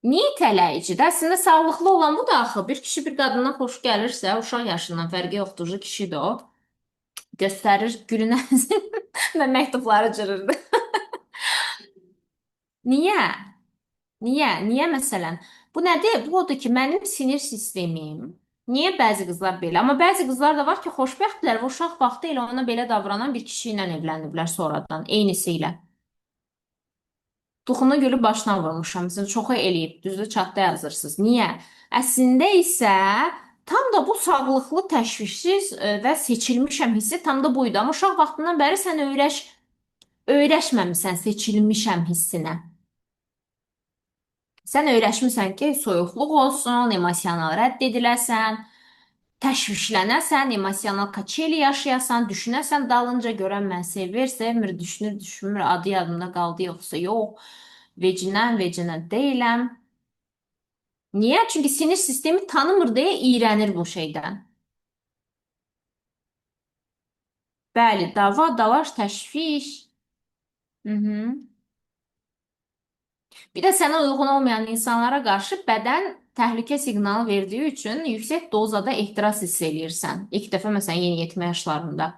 Niyə itələyicidir? Əslində sağlıqlı olan bu da axı. Bir kişi bir qadından xoş gəlirsə, uşaq yaşından fərqi yoxdur, kişidir o. Göstərir gülün və məktubları cırırdı. Niyə? Niyə? Niyə məsələn? Bu nədir? Bu odur ki, mənim sinir sistemim Niyə bəzi qızlar belə? Amma bəzi qızlar da var ki, xoşbəxtdirlər və uşaq vaxtı elə ona belə davranan bir kişi ilə evləniblər sonradan, eynisi ilə. Tuxunu gülü başına vurmuşam. Məsələn, çoxu eləyib, düzdür, chatda yazırsınız. Niyə? Əslində isə tam da bu sağlıqlı, təşvişsiz və seçilmişəm hissi tam da buydu. Amma uşaq vaxtından bəri sən öyrəşməmisən seçilmişəm hissinə. Sən öyrəşmisən ki, soyuqluq olsun, emosional rədd ediləsən, təşvişlənəsən, emosional kaçeli yaşayasan, düşünəsən dalınca görən mən sevir, sevmir, düşünür, düşünmür, adı yadımda qaldı yoxsa yox, vecinən, vecinə deyiləm. Niyə? Çünki sinir sistemi tanımır deyə iyrənir bu şeydən. Bəli, dava, dalaş, təşviş. Hı-hı. Bir də sənə uyğun olmayan insanlara qarşı bədən təhlükə siqnalı verdiyi üçün yüksək dozada ehtiras hiss eləyirsən. İlk dəfə məsələn yeniyetmə yaşlarında.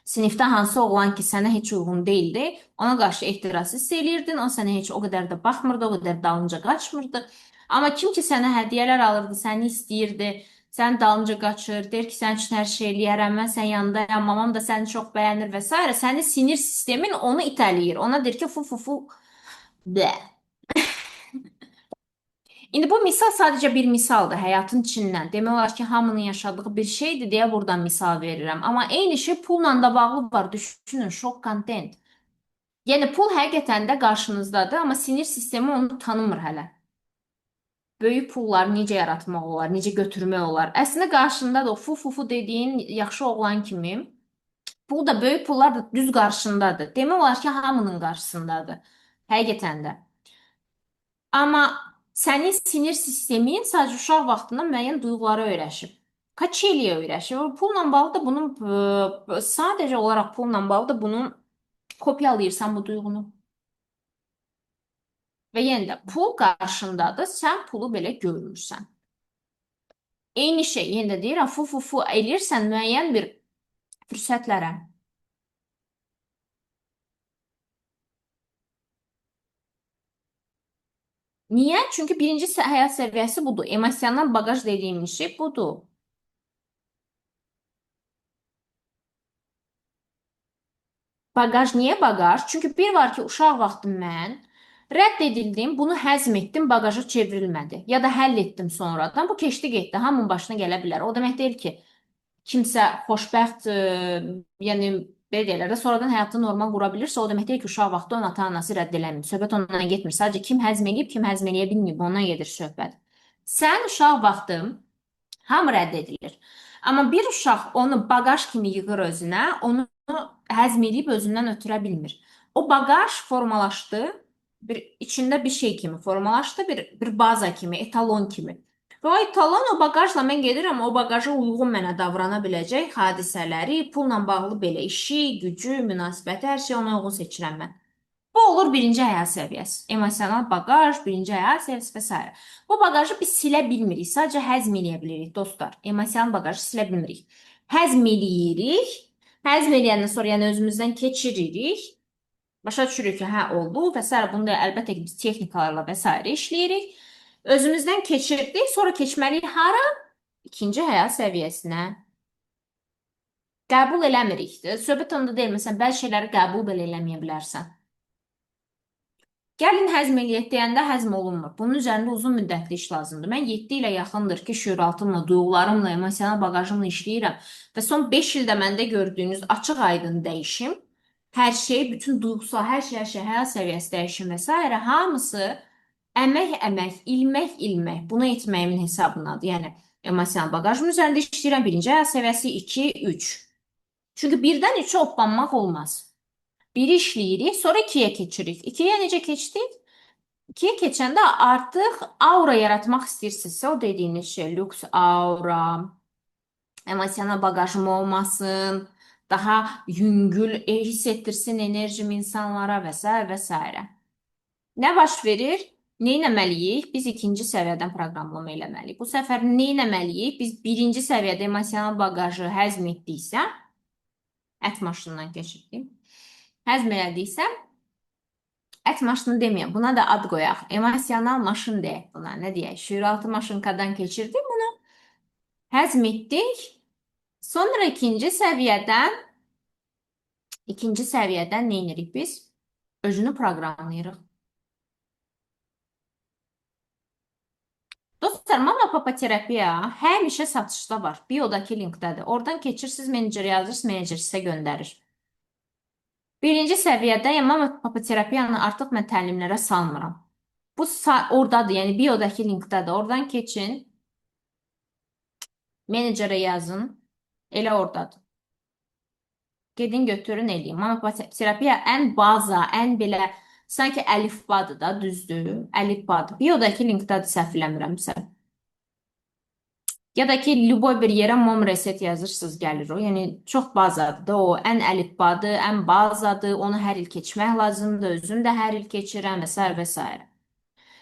Sinifdə hansı oğlan ki sənə heç uyğun deyildi, ona qarşı ehtiras hiss eləyirdin, o sənə heç o qədər də baxmırdı, o qədər dalınca qaçmırdı. Amma kim ki sənə hədiyyələr alırdı, səni istəyirdi, sənin dalınca qaçır, deyir ki, sənin üçün hər şey eləyərəm, mən sənin yanındayam, mamam da səni çox bəyənir və s. Sənin sinir sistemin onu itələyir. Ona deyir ki, fu fu fu, də. İndi bu misal sadəcə bir misaldır həyatın içindən. Demək olar ki, hamının yaşadığı bir şeydir deyə buradan misal verirəm. Amma eyni şey pulla da bağlı var. Düşünün, şok kontent. Yəni pul həqiqətən də qarşınızdadır, amma sinir sistemi onu tanımır hələ. Böyük pullar necə yaratmaq olar, necə götürmək olar. Əslində qarşında da o fu fu fu dediyin yaxşı oğlan kimi pul da böyük pullar da düz qarşındadır. Demək olar ki, hamının qarşısındadır. Həqiqətən də. Amma sənin sinir sistemin sadəcə uşaq vaxtında müəyyən duyğulara öyrəşib. Kaçeliyə öyrəşib. Pulla bağlı da bunun sadəcə olaraq pulla bağlı da bunun kopyalayırsan bu duyğunu. Və yenə də pul qarşındadır, sən pulu belə görmürsən. Eyni şey, yenə də deyirəm, fu fu fu eləyirsən müəyyən bir fürsətlərə. Niyə? Çünki birinci həyat səviyyəsi budur. Emosional bagaj dediyimiz şey budur. Bagaj niyə bagaj? Çünki bir var ki, uşaq vaxtı mən rədd edildim, bunu həzm etdim, bagaja çevrilmədi. Ya da həll etdim sonradan. Bu keçdi getdi, hamının başına gələ bilər. O demək deyil ki, kimsə xoşbəxt, yəni belə deyirlər də, sonradan həyatını normal qura bilirsə, o demək deyil ki, uşaq vaxtı onun ata-anası rədd eləmir. Söhbət ondan getmir. Sadəcə kim həzm eləyib, kim həzm eləyə bilməyib, ondan gedir söhbət. Sən uşaq vaxtı hamı rədd edilir. Amma bir uşaq onu bagaj kimi yığır özünə, onu həzm eləyib özündən ötürə bilmir. O bagaj formalaşdı, bir içində bir şey kimi formalaşdı, bir baza kimi, etalon kimi. Və o etalon, o bagajla mən gedirəm, o bagaja uyğun mənə davrana biləcək hadisələri, pulla bağlı belə işi, gücü, münasibəti, hər şeyi ona uyğun seçirəm mən. Bu olur birinci həyat səviyyəsi. Emosional bagaj, birinci həyat səviyyəsi və s. Bu bagajı biz silə bilmirik, sadəcə həzm eləyə bilirik dostlar. Emosional bagajı silə bilmirik. Həzm eləyirik. Həzm eləyəndən sonra yəni özümüzdən keçiririk. Başa düşürük ki, hə oldu və s. Bunu da əlbəttə ki, biz texnikalarla və s. işləyirik. Özümüzdən keçirdik, sonra keçməliyik hara? İkinci həyat səviyyəsinə. Qəbul eləmirik. Söhbət onda deyil, məsələn, bəzi şeyləri qəbul belə eləməyə bilərsən. Gəlin həzm eləyək deyəndə həzm olunmur. Bunun üzərində uzun müddətli iş lazımdır. Mən 7 ilə yaxındır ki, şüuraltımla, duyğularımla, emosional bagajımla işləyirəm və son 5 ildə məndə gördüyünüz açıq aydın dəyişim, hər şey, bütün duyğusal, hər şey, hər şey, həyat səviyyəsi dəyişim və s. hamısı əmək, əmək, ilmək, ilmək. Bunu etməyimin hesabınadır. Yəni, emosional bagajımın üzərində işləyirəm. Birinci həyat səviyyəsi, 2, 3. Çünki birdən 3-ə hoppanmaq olmaz. Biri işləyirik, sonra 2-yə keçirik. 2-yə necə keçdik? 2-yə keçəndə artıq aura yaratmaq istəyirsinizsə, o dediyiniz şey, lüks aura, emosional bagajım olmasın, daha yüngül hiss etdirsin enerjimi insanlara və s. və s. Nə baş verir? Nə etməliyik? Biz ikinci səviyyədən proqramlama eləməliyik. Bu səfər nə etməliyik? Biz birinci səviyyədə emosional bagajı həzm etdiksə, ət maşınından keçirdik. Həzm elədiksə, ət maşını deməyək, buna da ad qoyaq. Emosional maşın deyək buna. Nə deyək? Şüuraltı maşınkadan keçirdik bunu. Həzm etdik. Sonra ikinci səviyyədən nə edirik biz? Özünü proqramlayırıq. Dostlar, mama papa terapiya həmişə satışda var. Biodakı linkdədir. Oradan keçirsiniz, menecer yazırsınız, menecer sizə göndərir. Birinci səviyyədə, yəni mama papa terapiyanı artıq mən təlimlərə salmıram. Bu oradadır, yəni biodakı linkdədir. Oradan keçin, menecerə yazın, elə oradadır. Gedin, götürün, eləyin. Mama papa terapiya ən baza, ən belə, sanki əlifbadır da, düzdür, əlifbadır. Biodakı linkdədir, səhv eləmirəmsə. Ya da ki, lüboy bir yerə mom reset yazırsınız, gəlir o. Yəni, çox bazadır da o. Ən əlifbadır, ən bazadır. Onu hər il keçmək lazımdır. Özüm də hər il keçirəm və s. və s.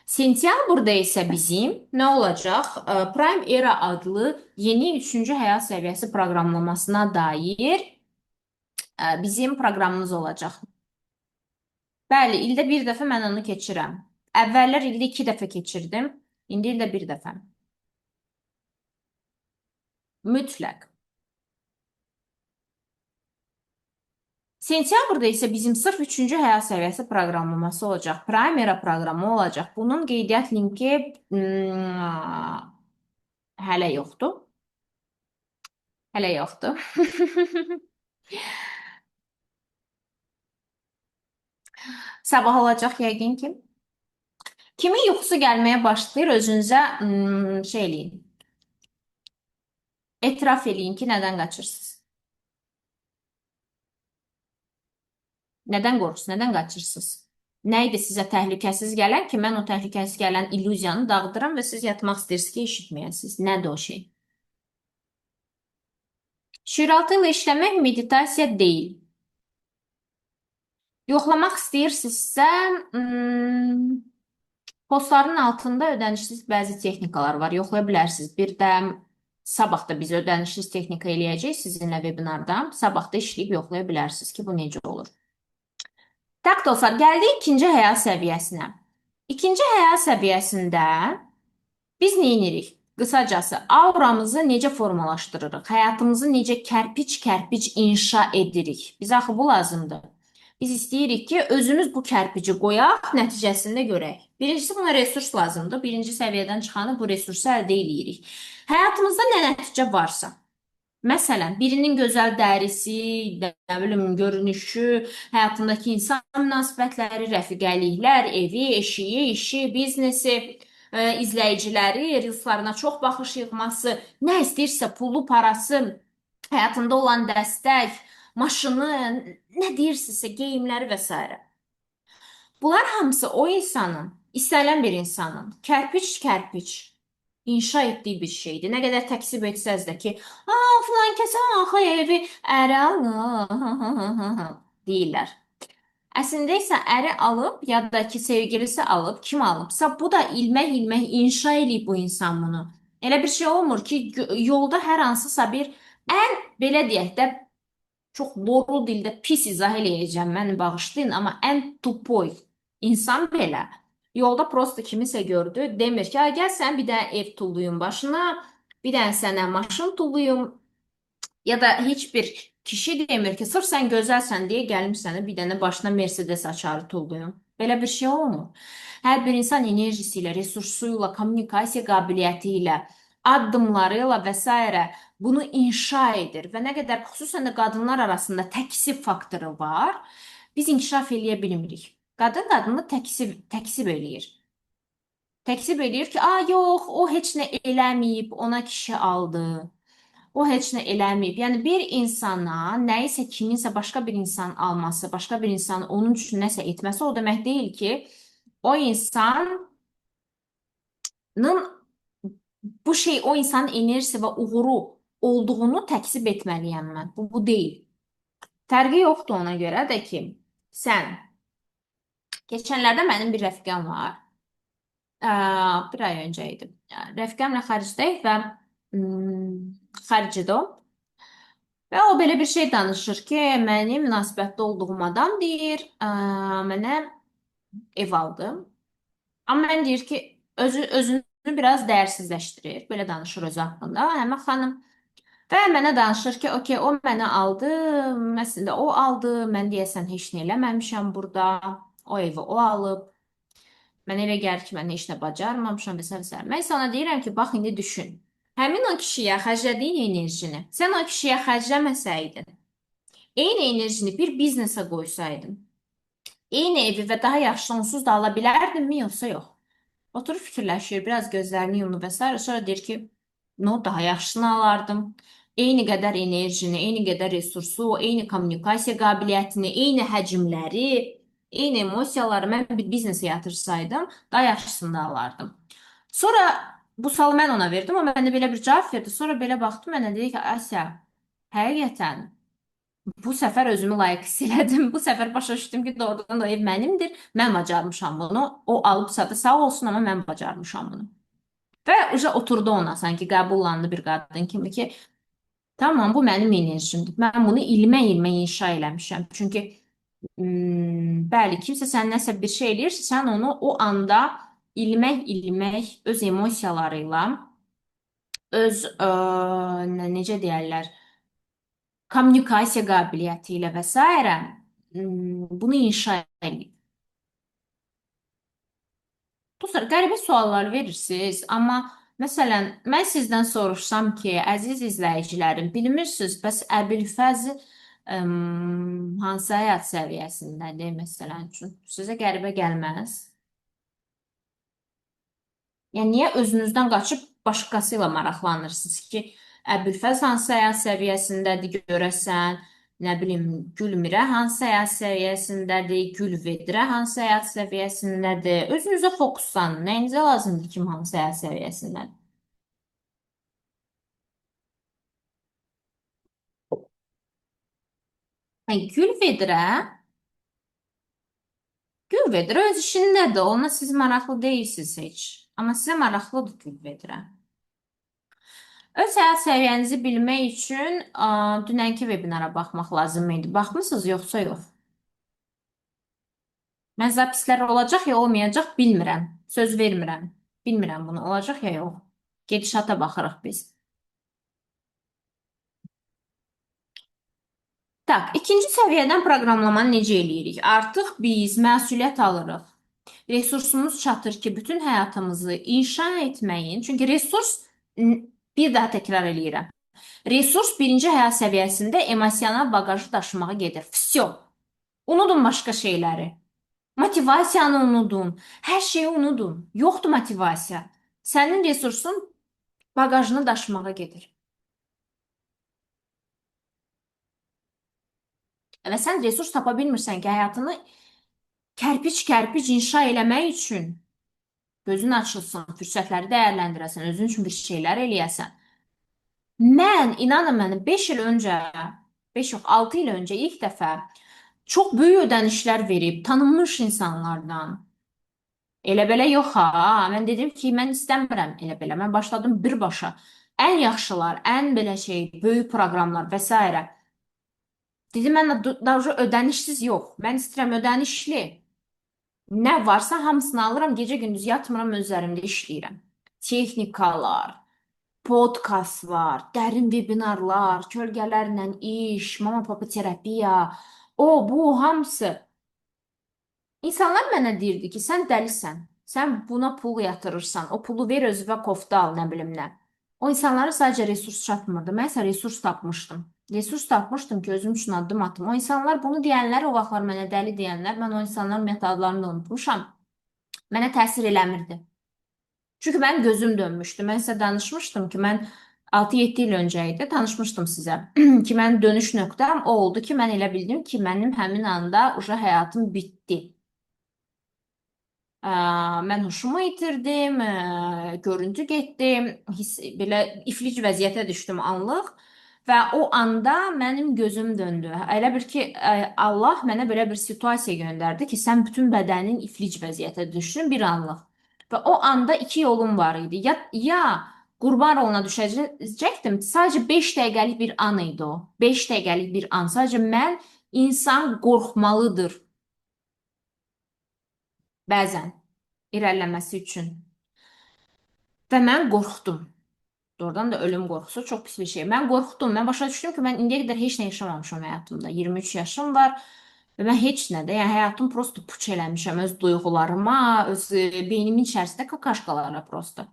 Sentyabrda isə bizim nə olacaq? Prime Era adlı yeni 3-cü həyat səviyyəsi proqramlamasına dair bizim proqramımız olacaq. Bəli, ildə bir dəfə mən onu keçirəm. Əvvəllər ildə 2 dəfə keçirdim. İndi ildə bir dəfə. Mütləq. Sentyabrda isə bizim sırf 3-cü həyat səviyyəsi proqramlaması olacaq. Prime Era proqramı olacaq. Bunun qeydiyyat linki hələ yoxdur. Hələ yoxdur. Sabah olacaq yəqin ki. Kimin yuxusu gəlməyə başlayır, özünüzə şey eləyin. Etiraf eləyin ki, nədən qaçırsınız? Nədən qorxursunuz? Nədən qaçırsınız? Nə idi sizə təhlükəsiz gələn ki, mən o təhlükəsiz gələn illüziyanı dağıdıram və siz yatmaq istəyirsiniz ki, eşitməyəsiniz. Nədir o şey? Şüuraltı ilə işləmək meditasiya deyil. Yoxlamaq istəyirsinizsə, postların altında ödənişsiz bəzi texnikalar var. Yoxlaya bilərsiniz. Bir də sabah da biz ödənişsiz texnika eləyəcəyik sizinlə webinarda. Sabah da işləyib yoxlaya bilərsiniz ki, bu necə olur. Tak dostlar, gəldik ikinci həyat səviyyəsinə. İkinci həyat səviyyəsində biz nə edirik? Qısacası, auramızı necə formalaşdırırıq? Həyatımızı necə kərpic-kərpic inşa edirik? Bizə axı bu lazımdır. Biz istəyirik ki, özümüz bu kərpici qoyaq, nəticəsində görək. Birincisi, buna resurs lazımdır. Birinci səviyyədən çıxanı bu resursu əldə edirik. Həyatımızda nə nəticə varsa, məsələn, birinin gözəl dərisi, nə bilim, görünüşü, həyatındakı insan münasibətləri, rəfiqəliklər, evi, eşiyi, işi, biznesi, izləyiciləri, reelslarına çox baxış yığması, nə istəyirsə, pulu, parası, həyatında olan dəstək, maşını, nə deyirsinizsə, geyimləri və s. Bunlar hamısı o insanın, istənilən bir insanın kərpic-kərpic inşa etdiyi bir şeydir. Nə qədər təksib etsəz də ki, filan kəsə axı evi əri alıb deyirlər. Əslində isə əri alıb ya da ki, sevgilisi alıb, kim alıbsa, bu da ilmək-ilmək inşa eləyib bu insan bunu. Elə bir şey olmur ki, yolda hər hansısa bir ən, belə deyək də, çox boru dildə pis izah eləyəcəm, məni bağışlayın, amma ən tupoy insan belə yolda prosto kimisə gördü, demir ki, gəl sən bir dənə ev tulluyum başına, bir dənə sənə maşın tulluyum, ya da heç bir kişi demir ki, sırf sən gözəlsən deyə gəlim sənə bir dənə başına Mercedes açarı tulluyum. Belə bir şey olmur. Hər bir insan enerjisi ilə, resursu ilə, kommunikasiya qabiliyyəti ilə, addımları ilə və s. bunu inşa edir və nə qədər xüsusən də qadınlar arasında təksib faktoru var, biz inkişaf eləyə bilmirik. Qadın qadını təksib eləyir. Təksib eləyir ki, yox, o heç nə eləməyib, ona kişi aldı. O heç nə eləməyib. Yəni bir insana nəyisə kiminsə başqa bir insan alması, başqa bir insan onun üçün nəsə etməsi o demək deyil ki, o insanın bu şey o insanın enerjisi və uğuru olduğunu təksib etməliyəm mən. Bu deyil. Fərqi yoxdur ona görə də ki, sən keçənlərdə mənim bir rəfiqəm var. Bir ay öncə idi. Rəfiqəmlə xəricdəyik və xəricidir o. Və o belə bir şey danışır ki, mənim münasibətdə olduğum adam deyir, mənə ev aldı. Amma mən deyir ki, özünü biraz dəyərsizləşdirir. Belə danışır özü haqqında. Həmin xanım və mənə danışır ki, okey, o mənə aldı, əslində o aldı, mən deyəsən heç nə eləməmişəm burada. O evi o alıb. Mənə elə gəlir ki, mən heç nə bacarmamışam və s. Mən isə ona deyirəm ki, bax indi düşün. Həmin o kişiyə xərclədiyin enerjini, sən o kişiyə xərcləməsəydin, eyni enerjini bir biznesə qoysaydın, eyni evi və daha yaxşı onsuz da ala bilərdinmi, yoxsa yox? Oturub fikirləşir, biraz gözlərini yumur və s. Sonra deyir ki, no, daha yaxşısını alardım. Eyni qədər enerjini, eyni qədər resursu, eyni kommunikasiya qabiliyyətini, eyni həcmləri, eyni emosiyaları mən bir biznesə yatırsaydım, daha yaxşısını da alardım. Sonra bu sualı mən ona verdim, o mənə belə bir cavab verdi. Sonra belə baxdım, mənə dedi ki, Asya, həqiqətən bu səfər özümü layiq hiss elədim. Bu səfər başa düşdüm ki, doğrudan da ev mənimdir. Mən bacarmışam bunu. O alıbsa da sağ olsun, amma mən bacarmışam bunu. Və uca oturdu ona, sanki qəbullandı bir qadın kimi ki, tamam, bu mənim enerjimdir. Mən bunu ilmə-ilmə inşa eləmişəm. Çünki bəli, kimsə sən nəsə bir şey eləyirsə, sən onu o anda ilmək-ilmək öz emosiyaları ilə, öz, necə deyərlər, kommunikasiya qabiliyyəti ilə və s. Bunu inşa eləyib. Dostlar, qəribə suallar verirsiniz, amma məsələn, mən sizdən soruşsam ki, əziz izləyicilərim, bilmirsiniz, bəs Əbülfəz hansı həyat səviyyəsindədir, məsələn üçün? Sizə qəribə gəlməz? Yəni, niyə özünüzdən qaçıb başqası ilə maraqlanırsınız ki, Əbülfəz hansı həyat səviyyəsindədir görəsən, nə bilim, Gülmirə hansı həyat səviyyəsindədir, Gülvedrə hansı həyat səviyyəsindədir. Özünüzə fokuslanın. Nəyinizə lazımdır kim hansı həyat səviyyəsindədir? Yəni, Gülvedrə öz işindədir. Ona siz maraqlı deyilsiniz heç. Amma sizə maraqlıdır Gülvedrə. Öz həyat səviyyənizi bilmək üçün dünənki webinara baxmaq lazım idi. Baxmısınız yoxsa yox? Mən zapislər olacaq ya olmayacaq bilmirəm. Söz vermirəm. Bilmirəm bunu olacaq ya yox. Gedişata baxırıq biz. Tak, ikinci səviyyədən proqramlamanı necə eləyirik? Artıq biz məsuliyyət alırıq. Resursumuz çatır ki, bütün həyatımızı inşa etməyin. Çünki resurs, bir daha təkrar eləyirəm. Resurs birinci həyat səviyyəsində emosional baqajı daşımağa gedir. Vsyo. Unudun başqa şeyləri. Motivasiyanı unudun. Hər şeyi unudun. Yoxdur motivasiya. Sənin resursun baqajını daşımağa gedir. Və sən resurs tapa bilmirsən ki, həyatını kərpic-kərpic inşa eləmək üçün gözün açılsın, fürsətləri dəyərləndirəsən, özün üçün bir şeylər eləyəsən. Mən, inanın mənə, 5 il öncə, 5 yox, 6 il öncə ilk dəfə çox böyük ödənişlər verib tanınmış insanlardan. Elə belə yox ha, mən dedim ki, mən istəmirəm elə belə. Mən başladım birbaşa. Ən yaxşılar, ən belə şey, böyük proqramlar və s. Dedim, mən daha ödənişsiz yox. Mən istəyirəm ödənişli. Nə varsa hamısını alıram, gecə-gündüz yatmıram, öz üzərimdə işləyirəm. Texnikalar, podkastlar, dərin webinarlar, kölgələrlə iş, mama-papa terapiya, o, bu, hamısı. İnsanlar mənə deyirdi ki, sən dəlisən, sən buna pul yatırırsan, o pulu ver özünə kofta al, nə bilim nə. O insanlara sadəcə resurs çatmırdı. Mən isə resurs tapmışdım. Resurs tapmışdım ki, özüm üçün addım atım. O insanlar bunu deyənlər, o vaxtlar mənə dəli deyənlər, mən o insanların ümumiyyətlə adlarını da unutmuşam. Mənə təsir eləmirdi. Çünki mənim gözüm dönmüşdü. Mən sizə danışmışdım ki, mən 6-7 il öncə idi, danışmışdım sizə ki, mənim dönüş nöqtəm o oldu ki, mən elə bildim ki, mənim həmin anda uca həyatım bitdi. Mən huşumu itirdim, görüntü getdi, belə iflic vəziyyətə düşdüm anlıq və o anda mənim gözüm döndü. Elə bir ki, Allah mənə belə bir situasiya göndərdi ki, sən bütün bədənin iflic vəziyyətə düşdün bir anlıq. Və o anda iki yolum var idi. Ya qurban roluna düşəcəkdim. Sadəcə 5 dəqiqəlik bir an idi o. 5 dəqiqəlik bir an. Sadəcə mən insan qorxmalıdır. Bəzən irəliləməsi üçün. Və mən qorxdum. Doğrudan da ölüm qorxusu çox pis bir şey. Mən qorxdum. Mən başa düşdüm ki, mən indiyə qədər heç nə yaşamamışam həyatımda. 23 yaşım var və mən heç nə də, yəni həyatım prosto puç eləmişəm öz duyğularıma, öz beynimin içərisində kakaşkalara prosto.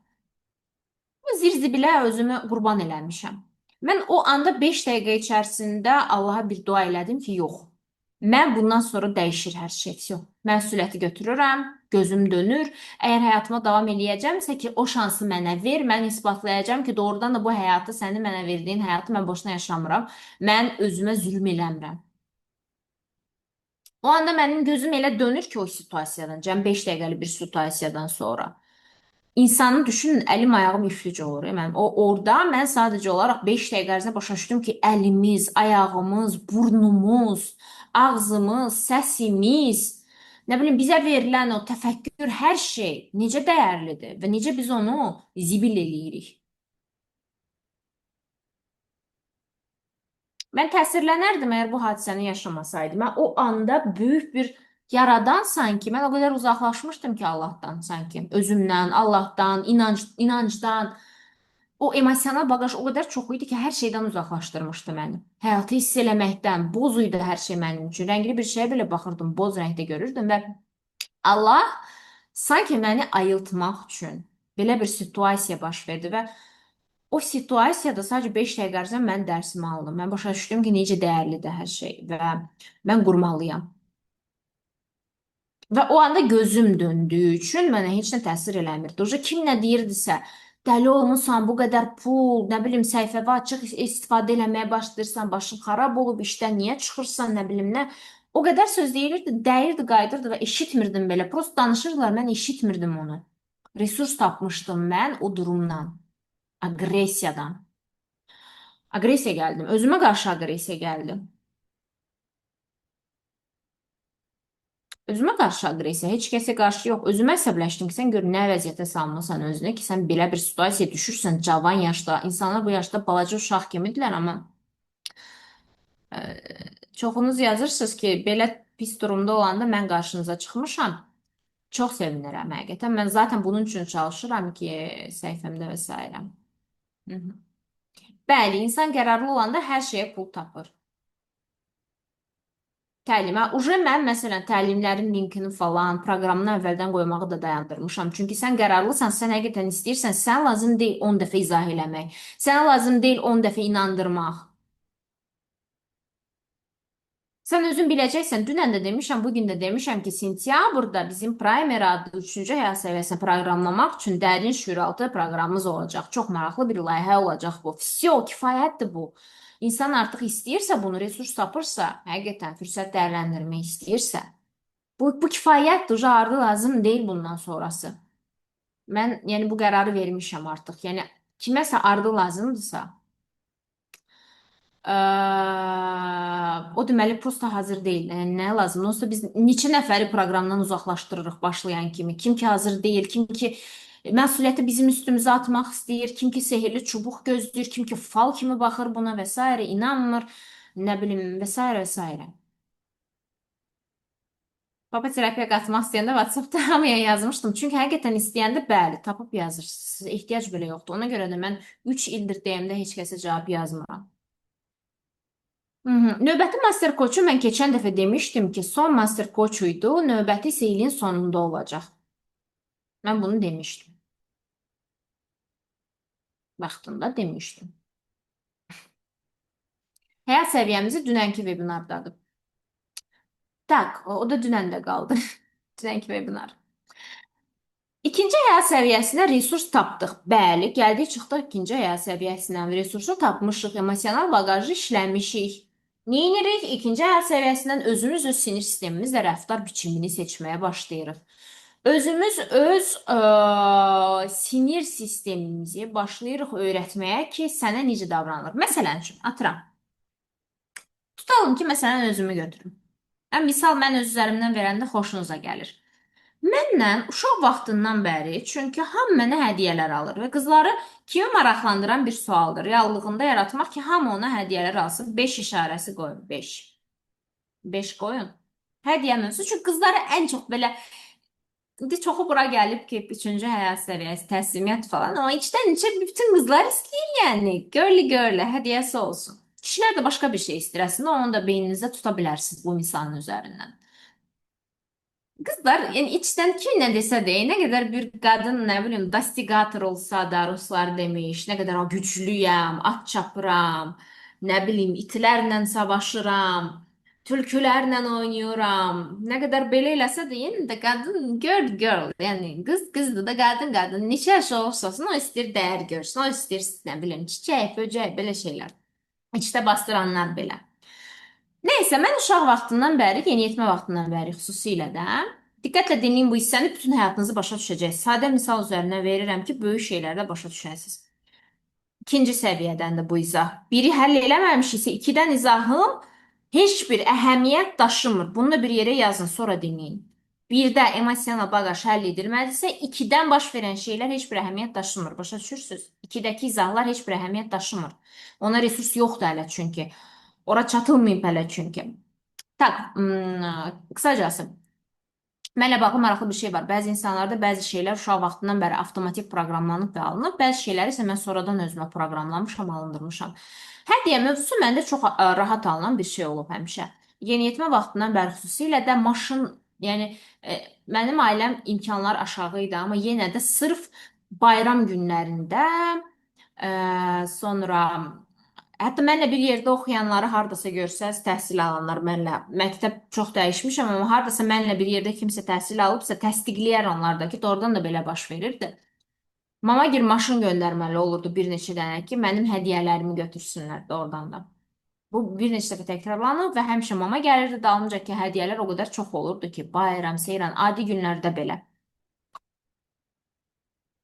Zirzibilə özümü qurban eləmişəm. Mən o anda 5 dəqiqə içərisində Allaha bir dua elədim ki, yox. Mən bundan sonra dəyişir hər şey. Yox. Məsuliyyəti götürürəm, gözüm dönür. Əgər həyatıma davam eləyəcəmsə ki, o şansı mənə ver, mən isbatlayacağam ki, doğrudan da bu həyatı, sənin mənə verdiyin həyatı mən boşuna yaşamıram. Mən özümə zülm eləmirəm. O anda mənim gözüm elə dönür ki, o situasiyadan, cəm 5 dəqiqəlik bir situasiyadan sonra. İnsanı düşünün, əlim ayağım iflic olur. Mən o orada mən sadəcə olaraq 5 dəqiqə ərzində başa düşdüm ki, əlimiz, ayağımız, burnumuz, ağzımız, səsimiz, nə bilim bizə verilən o təfəkkür, hər şey necə dəyərlidir və necə biz onu zibil eləyirik. Mən təsirlənərdim əgər bu hadisəni yaşamasaydım. Mən o anda böyük bir yaradan sanki, mən o qədər uzaqlaşmışdım ki Allahdan sanki, özümdən, Allahdan, inancdan. O emosional baqaj o qədər çox idi ki, hər şeydən uzaqlaşdırmışdı məni. Həyatı hiss eləməkdən, boz idi hər şey mənim üçün. Rəngli bir şeyə belə baxırdım, boz rəngdə görürdüm və Allah sanki məni ayıltmaq üçün belə bir situasiya baş verdi və o situasiyada sadəcə 5 dəqiqə ərzində mən dərsimi aldım. Mən başa düşdüm ki, necə dəyərlidir hər şey və mən qurmalıyam. Və o anda gözüm döndüyü üçün mənə heç nə təsir eləmirdi. Uje kim nə deyirdisə, dəli olmusan, bu qədər pul, nə bilim, səhifəvi açıq istifadə eləməyə başlayırsan, başın xarab olub, işdən niyə çıxırsan, nə bilim nə. O qədər söz deyilirdi, dəyirdi, qayıdırdı və eşitmirdim belə. Prosto danışırdılar, mən eşitmirdim onu. Resurs tapmışdım mən o durumdan, aqressiyadan. Aqressiya gəldim, özümə qarşı aqressiya gəldim. Özümə qarşı aqressiya, heç kəsə qarşı yox. Özümə əsəbləşdim ki, sən gör nə vəziyyətə salmısan özünü ki, sən belə bir situasiyaya düşürsən cavan yaşda. İnsanlar bu yaşda balaca uşaq kimidirlər, amma çoxunuz yazırsınız ki, belə pis durumda olanda mən qarşınıza çıxmışam. Çox sevinirəm həqiqətən. Mən zaten bunun üçün çalışıram ki, səhifəmdə və s. Bəli, insan qərarlı olanda hər şeyə pul tapır. Təlimə. Uje mən məsələn təlimlərin linkini falan proqramını əvvəldən qoymağı da dayandırmışam. Çünki sən qərarlısan, sən həqiqətən istəyirsən, sən lazım deyil 10 dəfə izah eləmək. Sənə lazım deyil 10 dəfə inandırmaq. Sən özün biləcəksən, dünən də demişəm, bugün də demişəm ki, sentyabrda bizim Primer adlı 3-cü həyat səviyyəsinə proqramlamaq üçün dərin şüuraltı proqramımız olacaq. Çox maraqlı bir layihə olacaq bu. Vsyo, kifayətdir bu. İnsan artıq istəyirsə bunu, resurs tapırsa, həqiqətən fürsət dəyərləndirmək istəyirsə, bu kifayətdir, ardı lazım deyil bundan sonrası. Mən yəni bu qərarı vermişəm artıq. Yəni kiməsə ardı lazımdırsa, o deməli prosta hazır deyil. Yəni nəyə lazımdır? Onsuz da biz neçə nəfəri proqramdan uzaqlaşdırırıq başlayan kimi. Kim ki hazır deyil, kim ki məsuliyyəti bizim üstümüzə atmaq istəyir, kim ki sehirli çubuq gözləyir, kim ki fal kimi baxır buna və s. inanmır, nə bilim və s. və s. Papa terapiya qatmaq istəyəndə WhatsApp-da hamıya yazmışdım. Çünki həqiqətən istəyəndə bəli, tapıb yazırsınız. Ehtiyac belə yoxdur. Ona görə də mən 3 ildir DM-də heç kəsə cavab yazmıram. Növbəti master koçu mən keçən dəfə demişdim ki, son master koç idi. Növbəti isə ilin sonunda olacaq. Mən bunu demişdim. Vaxtında demişdim. Həyat səviyyəmizi dünənki webinardadır. Tak, o da dünən də qaldı. Dünənki webinar. İkinci həyat səviyyəsinə resurs tapdıq. Bəli, gəldik, çıxdıq ikinci həyat səviyyəsindən resursu tapmışıq, emosional baqajı işləmişik. Neynirik? İkinci həyat səviyyəsindən özümüz öz sinir sistemimizlə rəftar biçimini seçməyə başlayırıq. Özümüz öz sinir sistemimizi başlayırıq öyrətməyə ki, sənə necə davranılır. Məsələn üçün, atıram. Tutalım ki, məsələn, özümü götürüm. Yəni, misal mən öz üzərimdən verəndə xoşunuza gəlir. Mənlə uşaq vaxtından bəri, çünki hamı mənə hədiyyələr alır və qızları kimi maraqlandıran bir sualdır. Reallığında yaratmaq ki, hamı ona hədiyyələr alsın. 5 işarəsi qoyun, 5. 5 qoyun. Hədiyyə mövzusu. Çünki qızları ən çox belə İndi çoxu bura gəlib ki, üçüncü həyat səviyyəsi, təslimiyyət falan, amma içdən içə bütün qızlar istəyir yəni. Girly girly hədiyyəsi olsun. Kişilər də başqa bir şey istəyir əslində, onu da beyninizdə tuta bilərsiniz bu misalın üzərindən. Qızlar, yəni içdən kim nə desə də, nə qədər bir qadın, nə bilim, dastiqator olsa da, ruslar demiş, nə qədər güclüyəm, at çapıram, nə bilim, itlərlə savaşıram, tülkülərlə oynayıram. Nə qədər belə eləsə də, yenə də qadın girl girl, yəni qız qızdır da, qadın qadın. Neçə yaş olursa olsun, o istəyir dəyər görsün, o istəyir, nə bilim, çiçək, böcək, belə şeylər. İçdə bastıranlar belə. Neysə, mən uşaq vaxtından bəri, yeniyetmə vaxtından bəri xüsusilə də, diqqətlə dinləyin bu hissəni, bütün həyatınızı başa düşəcəksiniz. Sadə misal üzərinə verirəm ki, böyük şeylərdə başa düşəsiniz. İkinci səviyyədən də bu izah. Biri həll eləməmişiksə, ikidən izahım heç bir əhəmiyyət daşımır. Bunu da bir yerə yazın, sonra dinləyin. Birdə emosional bagaj həll edilmədisə, ikidən baş verən şeylər heç bir əhəmiyyət daşımır. Başa düşürsünüz? İkidəki izahlar heç bir əhəmiyyət daşımır. Ona resurs yoxdur hələ çünki. Ora çatılmayıb hələ çünki. Tak, qısacası, mənlə bağlı maraqlı bir şey var. Bəzi insanlarda bəzi şeylər uşaq vaxtından bəri avtomatik proqramlanıb və alınıb. Bəzi şeyləri isə mən sonradan özümə proqramlamışam, alındırmışam. Hədiyyə mövzusu məndə çox rahat alınan bir şey olub həmişə. Yeniyetmə vaxtından bəri xüsusilə də maşın, yəni mənim ailəm imkanlar aşağı idi, amma yenə də sırf bayram günlərində, sonra hətta mənlə bir yerdə oxuyanları hardasa görsəz, təhsil alanlar mənlə, məktəb çox dəyişmişəm, amma hardasa mənlə bir yerdə kimsə təhsil alıbsa, təsdiqləyər onlar da ki, doğrudan da belə baş verirdi. Mama gir maşın göndərməli olurdu bir neçə dənə ki, mənim hədiyyələrimi götürsünlər doğrudan da. Bu bir neçə dəfə təkrarlanıb və həmişə mama gəlirdi dalınca ki, hədiyyələr o qədər çox olurdu ki, bayram, seyran, adi günlərdə belə.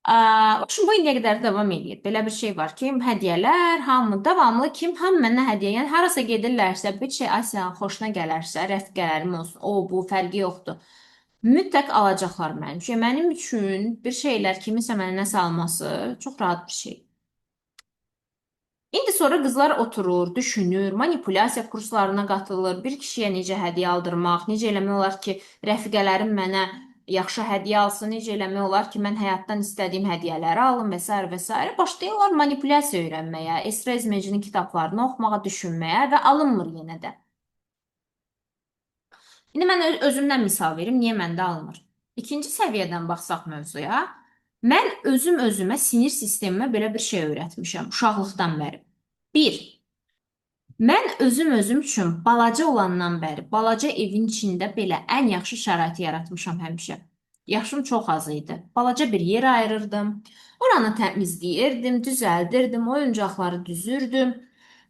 Şimdi bu indiyə qədər davam eləyir. Belə bir şey var ki, hədiyyələr, hamı davamlı, kim hamı mənə hədiyyə, yəni harasa gedirlərsə, bir şey Asiyanın xoşuna gələrsə, rəfiqələrim olsun, o, bu, fərqi yoxdur. Mütləq alacaqlar mənim üçün. Mənim üçün bir şeylər kiminsə mənə nəsə alması çox rahat bir şey. İndi sonra qızlar oturur, düşünür, manipulyasiya kurslarına qatılır, bir kişiyə necə hədiyyə aldırmaq, necə eləmək olar ki, rəfiqələrim mənə yaxşı hədiyyə alsın, necə eləmək olar ki, mən həyatdan istədiyim hədiyyələri alım və s. və s. Başlayırlar manipulyasiya öyrənməyə, Esra İzmecinin kitablarını oxumağa, düşünməyə və alınmır yenə də. İndi mən özümdən misal verim, niyə məndə alınmır? İkinci səviyyədən baxsaq mövzuya, mən özüm özümə, sinir sistemimə belə bir şey öyrətmişəm uşaqlıqdan bəri. Bir, mən özüm özüm üçün balaca olandan bəri, balaca evin içində belə ən yaxşı şəraiti yaratmışam həmişə. Yaşım çox az idi. Balaca bir yer ayırırdım. Oranı təmizləyirdim, düzəldirdim, oyuncaqları düzürdüm.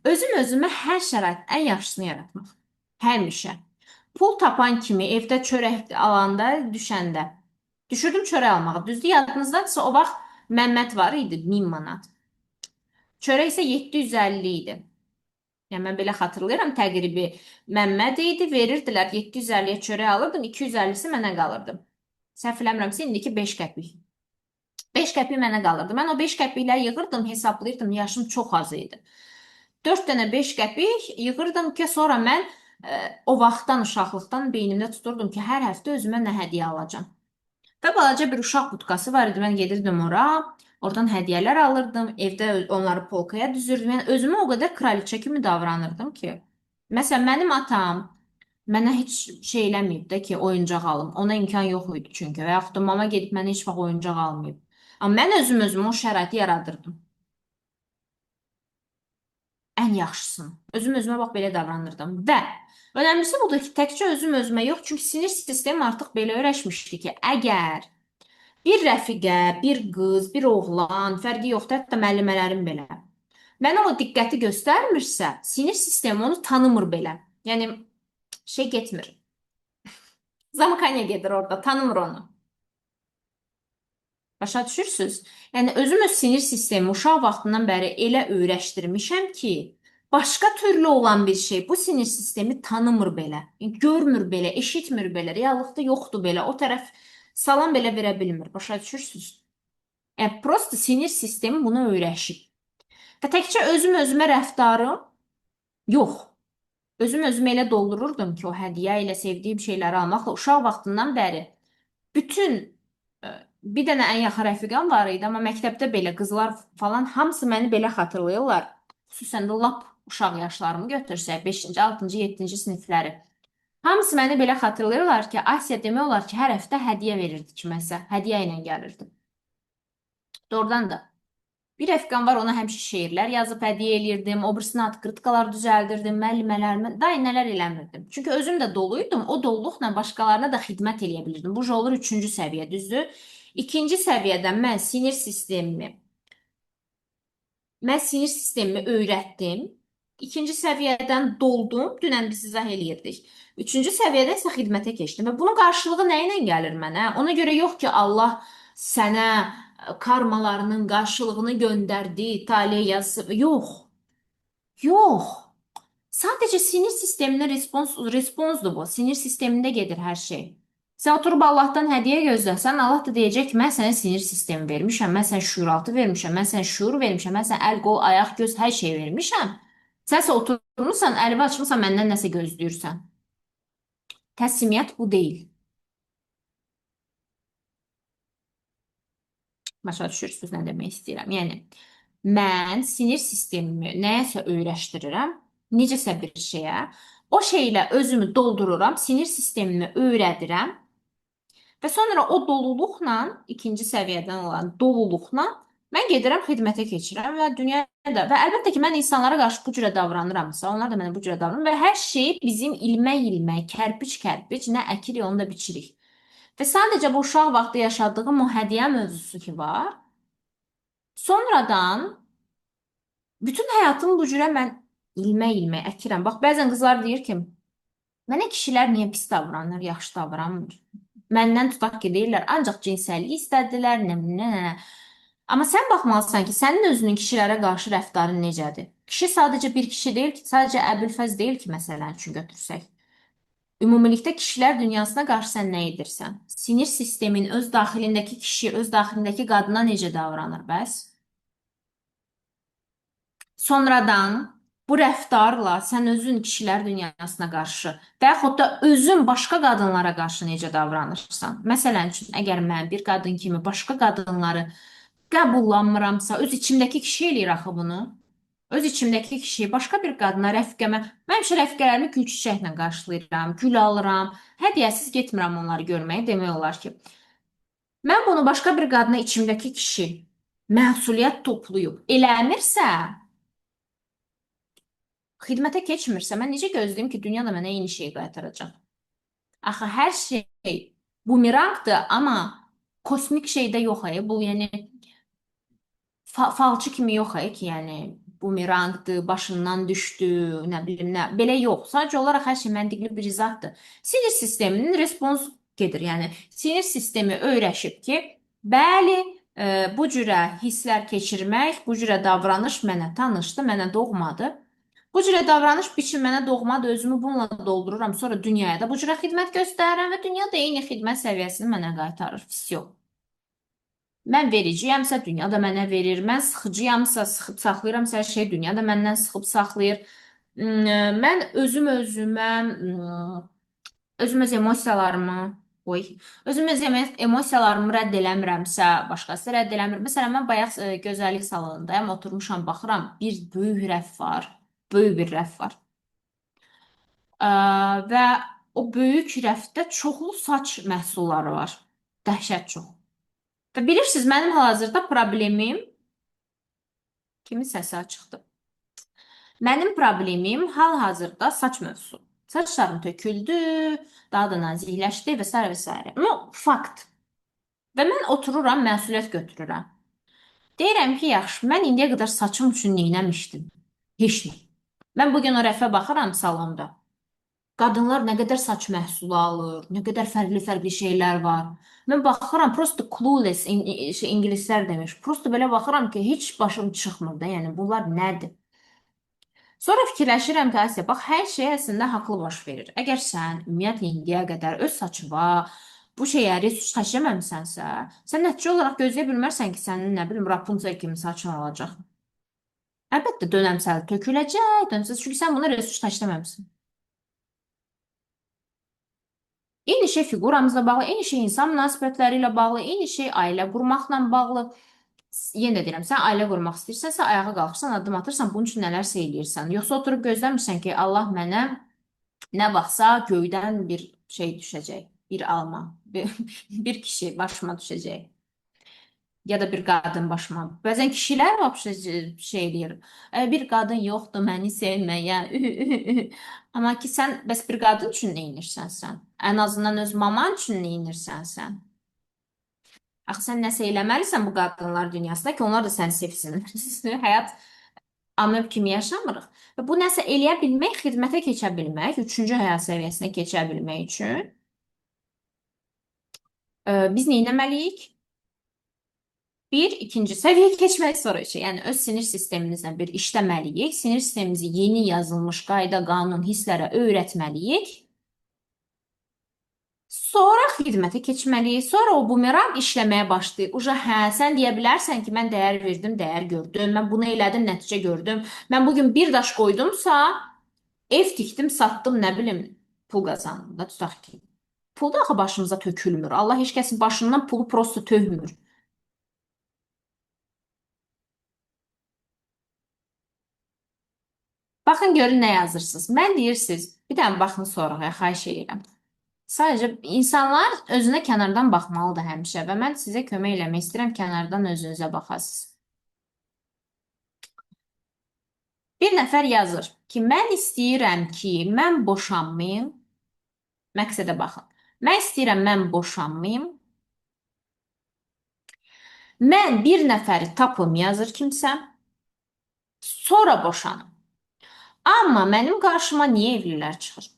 Özüm özümə hər şərait ən yaxşısını yaratmaq. Həmişə. Pul tapan kimi evdə çörək alanda, düşəndə. Düşürdüm çörək almağa. Düzdür, yadınızdadırsa o vaxt Məmməd var idi, 1000 manat. Çörək isə 750 idi. Yəni mən belə xatırlayıram, təqribi Məmməd idi, verirdilər 750-yə çörək alırdım, 250-si mənə qalırdı. Səhv eləmirəmsə, indiki 5 qəpik. 5 qəpik mənə qalırdı. Mən o 5 qəpikləri yığırdım, hesablayırdım, yaşım çox az idi. 4 dənə 5 qəpik yığırdım ki, sonra mən o vaxtdan, uşaqlıqdan beynimdə tuturdum ki, hər həftə özümə nə hədiyyə alacağam. Və balaca bir uşaq butkası var idi. Mən gedirdim ora, oradan hədiyyələr alırdım, evdə onları polkaya düzürdüm. Yəni özümə o qədər kraliçə kimi davranırdım ki. Məsələn, mənim atam mənə heç şey eləməyib də ki, oyuncaq alım. Ona imkan yox idi çünki. Və yaxud da mama gedib mənə heç vaxt oyuncaq almayıb. Amma mən özüm özümə o şəraiti yaradırdım. Ən yaxşısını. Özüm özümə bax belə davranırdım. Və önəmlisi budur ki, təkcə özüm özümə yox, çünki sinir sistemi artıq belə öyrəşmişdi ki, əgər bir rəfiqə, bir qız, bir oğlan, fərqi yoxdur, hətta müəllimələrim belə, mənə o diqqəti göstərmirsə, sinir sistemi onu tanımır belə. Yəni, şey getmir. Zamkanya gedir orada, tanımır onu. Başa düşürsünüz? Yəni, özüm öz sinir sistemi uşaq vaxtından bəri elə öyrəşdirmişəm ki, başqa türlü olan bir şey bu sinir sistemi tanımır belə, yəni, görmür belə, eşitmir belə, reallıqda yoxdur belə, o tərəf salam belə verə bilmir. Başa düşürsünüz? Yəni, prosto sinir sistemi bunu öyrəşib. Və təkcə özüm özümə rəftarım yox. Özüm özümə elə doldururdum ki, o hədiyyə ilə sevdiyim şeyləri almaqla uşaq vaxtından bəri Bütün bir dənə ən yaxın rəfiqəm var idi, amma məktəbdə belə qızlar falan hamısı məni belə xatırlayırlar. Xüsusən də lap uşaq yaşlarımı götürsək, 5-ci, 6-cı, 7-ci sinifləri. Hamısı məni belə xatırlayırlar ki, Asiya demək olar ki, hər həftə hədiyyə verirdi kiməsə, hədiyyə ilə gəlirdi. Doğrudan da. Bir rəfiqəm var, ona həmişə şeirlər yazıb hədiyyə eləyirdim, o birisinə atkırıtkalar düzəldirdim, müəllimələrimə, daha nələr eləmirdim. Çünki özüm də doluydum, o doluluqla başqalarına da xidmət eləyə bilirdim. Bu olur 3-cü səviyyə, düzdür? 2-ci səviyyədən mən sinir sistemimi öyrətdim. 2-ci səviyyədən doldum, dünən biz izah eləyirdik. 3-cü səviyyədə isə xidmətə keçdim və bunun qarşılığı nə ilə gəlir mənə? Ona görə yox ki, Allah sənə karmalarının qarşılığını göndərdi, taley yazısı. Yox. Yox. Sadəcə sinir sisteminə responsdur bu. Sinir sistemində gedir hər şey. Sən oturub Allahdan hədiyyə gözləsən, Allah da deyəcək ki, mən sənə sinir sistemi vermişəm, mən sənə şüuraltı vermişəm, mən sənə şuur vermişəm, mən sənə əl, qol, ayaq, göz, hər şey vermişəm. Sənsə oturmuşsan, əlini açmısan, məndən nəsə gözləyirsən. Təslimiyyət bu deyil. Başa düşürsünüz nə demək istəyirəm? Yəni, mən sinir sistemimi nəyəsə öyrəşdirirəm, necəsə bir şeyə, o şeylə özümü doldururam, sinir sistemimi öyrədirəm və sonra o doluluqla, 2-ci səviyyədən olan doluluqla mən gedirəm, xidmətə keçirəm və dünyada və əlbəttə ki, mən insanlara qarşı bu cürə davranıramsa, onlar da mənə bu cürə davranır və hər şey bizim ilmə-ilmə, kərpic-kərpic nə əkirik, onu da biçirik. Və sadəcə bu uşaq vaxtı yaşadığım o hədiyyə mövzusu ki var, sonradan bütün həyatım bu cürə mən ilmə-ilmə əkirəm. Bax, bəzən qızlar deyir ki, mənə kişilər niyə pis davranır, yaxşı davranmır? Məndən tutaq ki, deyirlər, ancaq cinsəllik istədilər, nə bilim, nə, nə. Amma sən baxmalısan ki, sənin özünün kişilərə qarşı rəftarın necədir? Kişi sadəcə bir kişi deyil ki, sadəcə Əbülfəz deyil ki, məsələn üçün götürsək. Ümumilikdə kişilər dünyasına qarşı sən nə edirsən? Sinir sistemin öz daxilindəki kişi, öz daxilindəki qadına necə davranır bəs? Sonradan bu rəftarla sən özün kişilər dünyasına qarşı və yaxud da özün başqa qadınlara qarşı necə davranırsan? Məsələn üçün, əgər mən bir qadın kimi başqa qadınları qəbullanmıramsa, öz içimdəki kişi eləyir axı bunu. Öz içimdəki kişi başqa bir qadına, rəfiqəmə, mən həmişə rəfiqələrimi gül çiçəklə qarşılayıram, gül alıram, hədiyyəsiz getmirəm onları görməyə, demək olar ki. Mən bunu başqa bir qadına içimdəki kişi məsuliyyət toplayıb eləmirsə, xidmətə keçmirsə, mən necə gözləyim ki, dünya da mənə eyni şeyi qaytaracaq? Axı hər şey bumerangdır, amma kosmik şeydə yox, bu yəni falçı kimi yox ki, yəni bumerangdır, başından düşdü, nə bilim nə, belə yox. Sadəcə olaraq hər şey məntiqli bir izahdır. Sinir sisteminin respons gedir. Yəni sinir sistemi öyrəşib ki, bəli, bu cürə hisslər keçirmək, bu cürə davranış mənə tanışdı, mənə doğmadı. Bu cürə davranış biçimi mənə doğmadı, özümü bununla doldururam, sonra dünyaya da bu cürə xidmət göstərirəm və dünya da eyni xidmət səviyyəsini mənə qaytarır. Vsyo. Mən vericiyəmsə, dünya da mənə verir. Mən sıxıcıyamsa, sıxıb saxlayıramsa hər şey, dünya da məndən sıxıb saxlayır. Mən özüm özümə, özüm öz emosiyalarımı, oy, özüm öz emosiyalarımı rədd eləmirəmsə, başqası rədd eləmir. Məsələn, mən bayaq gözəllik salonundayam, oturmuşam, baxıram, bir böyük rəf var. Böyük bir rəf var. Və o böyük rəfdə çoxlu saç məhsulları var. Dəhşət çox. Və bilirsiniz, mənim hal-hazırda problemim kimin səsi açıqdır? Mənim problemim hal-hazırda saç mövzusu. Saçlarım töküldü, daha da nazikləşdi və s. və s. No, fakt. Və mən otururam, məsuliyyət götürürəm. Deyirəm ki, yaxşı, mən indiyə qədər saçım üçün neynəmişdim? Heç nə. Mən bugün o rəfə baxıram salonda. Qadınlar nə qədər saç məhsulu alır, nə qədər fərqli-fərqli şeylər var. Mən baxıram, prosto clueless, şey, ingilislər demiş. Prosto belə baxıram ki, heç başım çıxmır da, yəni bunlar nədir? Sonra fikirləşirəm ki, Asiya, bax, hər şey əslində haqlı baş verir. Əgər sən ümumiyyətlə indiyə qədər öz saçına bu şeyə resurs xərcləməmisənsə, sən nəticə olaraq gözləyə bilmərsən ki, sənin, nə bilim, Rapunzel kimi saçın olacaq. Əlbəttə, dönəmsəl töküləcək, dönəmsəl, çünki sən buna resurs xərcləməmisən. Eyni şey fiquramızla bağlı, eyni şey insan münasibətləri ilə bağlı, eyni şey ailə qurmaqla bağlı. Yenə də deyirəm, sən ailə qurmaq istəyirsənsə, ayağa qalxırsan, addım atırsan, bunun üçün nələrsə eləyirsən. Yoxsa oturub gözləmirsən ki, Allah mənə nə vaxtsa göydən bir şey düşəcək, bir alma, bir kişi başıma düşəcək. Ya da bir qadın başıma. Bəzən kişilər vəbşə şey eləyir. Bir qadın yoxdur məni sevməyə. Amma ki sən bəs bir qadın üçün nə edirsən sən? Ən azından öz maman üçün nə edirsən sən? Axı sən nəsə eləməlisən bu qadınlar dünyasında ki, onlar da səni sevsin. Həyat amöb kimi yaşamırıq. Və bu nəsə eləyə bilmək, xidmətə keçə bilmək, üçüncü həyat səviyyəsinə keçə bilmək üçün biz nə etməliyik? Bir, ikinci səviyyə keçmək sonra üçün, yəni öz sinir sisteminizlə bir işləməliyik. Sinir sistemimizi yeni yazılmış qayda, qanun, hisslərə öyrətməliyik. Sonra xidmətə keçməliyik. Sonra o bumerang işləməyə başlayır. Uca hə, sən deyə bilərsən ki, mən dəyər verdim, dəyər gördüm. Mən bunu elədim, nəticə gördüm. Mən bugün bir daş qoydumsa, ev tikdim, satdım, nə bilim, pul qazandım da, tutaq ki. Pul da axı başımıza tökülmür. Allah heç kəsin başından pulu prosto tökmür. Baxın, görün nə yazırsınız. Mən deyirsiniz, bir dənə baxın sorğuya, xahiş edirəm. Sadəcə insanlar özünə kənardan baxmalıdır həmişə və mən sizə kömək eləmək istəyirəm, kənardan özünüzə baxasınız. Bir nəfər yazır ki, mən istəyirəm ki, mən boşanmayım. Məqsədə baxın. Mən istəyirəm, mən boşanmayım. Mən bir nəfəri tapım, yazır kimsə. Sonra boşanım. Amma mənim qarşıma niyə evlilər çıxır?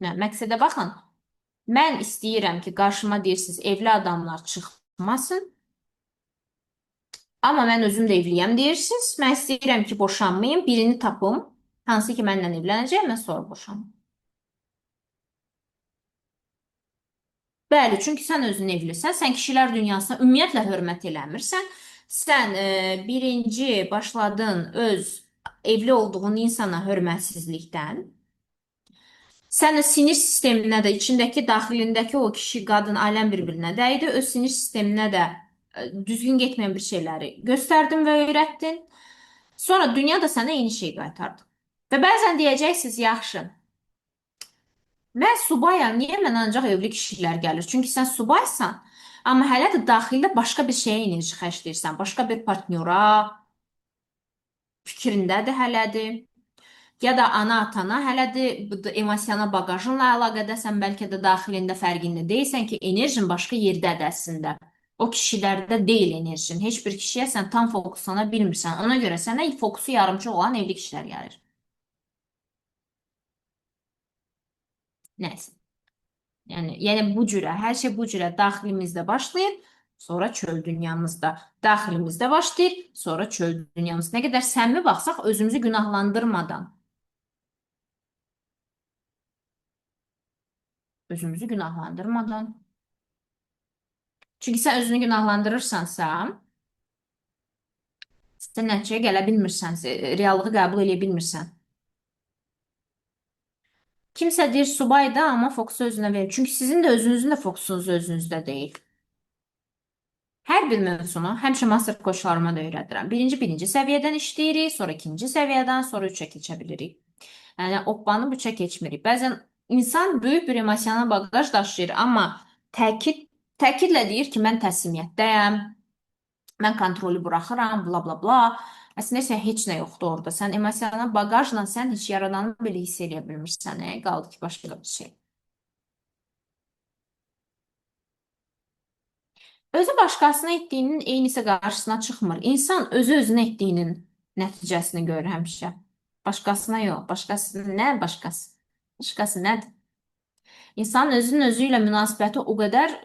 Nə, məqsədə baxın. Mən istəyirəm ki, qarşıma deyirsiniz, evli adamlar çıxmasın. Amma mən özüm də evliyəm deyirsiniz. Mən istəyirəm ki, boşanmayım, birini tapım. Hansı ki, mənlə evlənəcək, mən sonra boşanım. Bəli, çünki sən özün evlisən, sən kişilər dünyasına ümumiyyətlə hörmət eləmirsən. Sən birinci başladın öz evli olduğun insana hörmətsizlikdən. Sən öz sinir sisteminə də içindəki, daxilindəki o kişi, qadın, aləm bir-birinə dəydi. Öz sinir sisteminə də düzgün getməyən bir şeyləri göstərdin və öyrətdin. Sonra dünya da sənə eyni şey qaytardı. Və bəzən deyəcəksiniz, yaxşı. Mən subayam, niyə mənə ancaq evli kişilər gəlir? Çünki sən subaysan, amma hələ də daxildə başqa bir şeyə enerji xərcləyirsən, başqa bir partnyora fikrindədir hələdir. Ya da ana atana hələdir, bu da emosional baqajınla əlaqədəsən, bəlkə də daxilində fərqində deyilsən ki, enerjin başqa yerdədir əslində. O kişilərdə deyil enerjin. Heç bir kişiyə sən tam fokuslana bilmirsən. Ona görə sənə fokusu yarımçıq olan evli kişilər gəlir. Nəysə. Yəni bu cürə, hər şey bu cürə daxilimizdə başlayır, sonra çöl dünyamızda. Daxilimizdə başlayır, sonra çöl dünyamızda. Nə qədər səmimi baxsaq, özümüzü günahlandırmadan. Özümüzü günahlandırmadan. Çünki sən özünü günahlandırırsansa, sən nəticəyə gələ bilmirsən, reallığı qəbul eləyə bilmirsən. Kimsə deyir subayda, amma fokusu özünə verir. Çünki sizin də özünüzün də fokusunuz özünüzdə deyil. Hər bir mövzunu həmişə master koçlarıma da öyrədirəm. Birinci səviyyədən işləyirik, sonra ikinci səviyyədən, sonra üçə keçə bilirik. Yəni oppanı üçə keçmirik. Bəzən insan böyük bir emosional baqaj daşıyır, amma təkidlə deyir ki, mən təslimiyyətdəyəm, mən kontrolü buraxıram, bla bla bla. Əslində isə heç nə yoxdur orada. Sən emosional baqajla sən heç yaradanı belə hiss eləyə bilmirsən. Qaldı ki, başqa bir şey. Özü başqasına etdiyinin eynisi qarşısına çıxmır. İnsan özü özünə etdiyinin nəticəsini görür həmişə. Başqasına yox. Başqası nə? Başqası. Başqası nədir? İnsanın özünün özü ilə münasibəti o qədər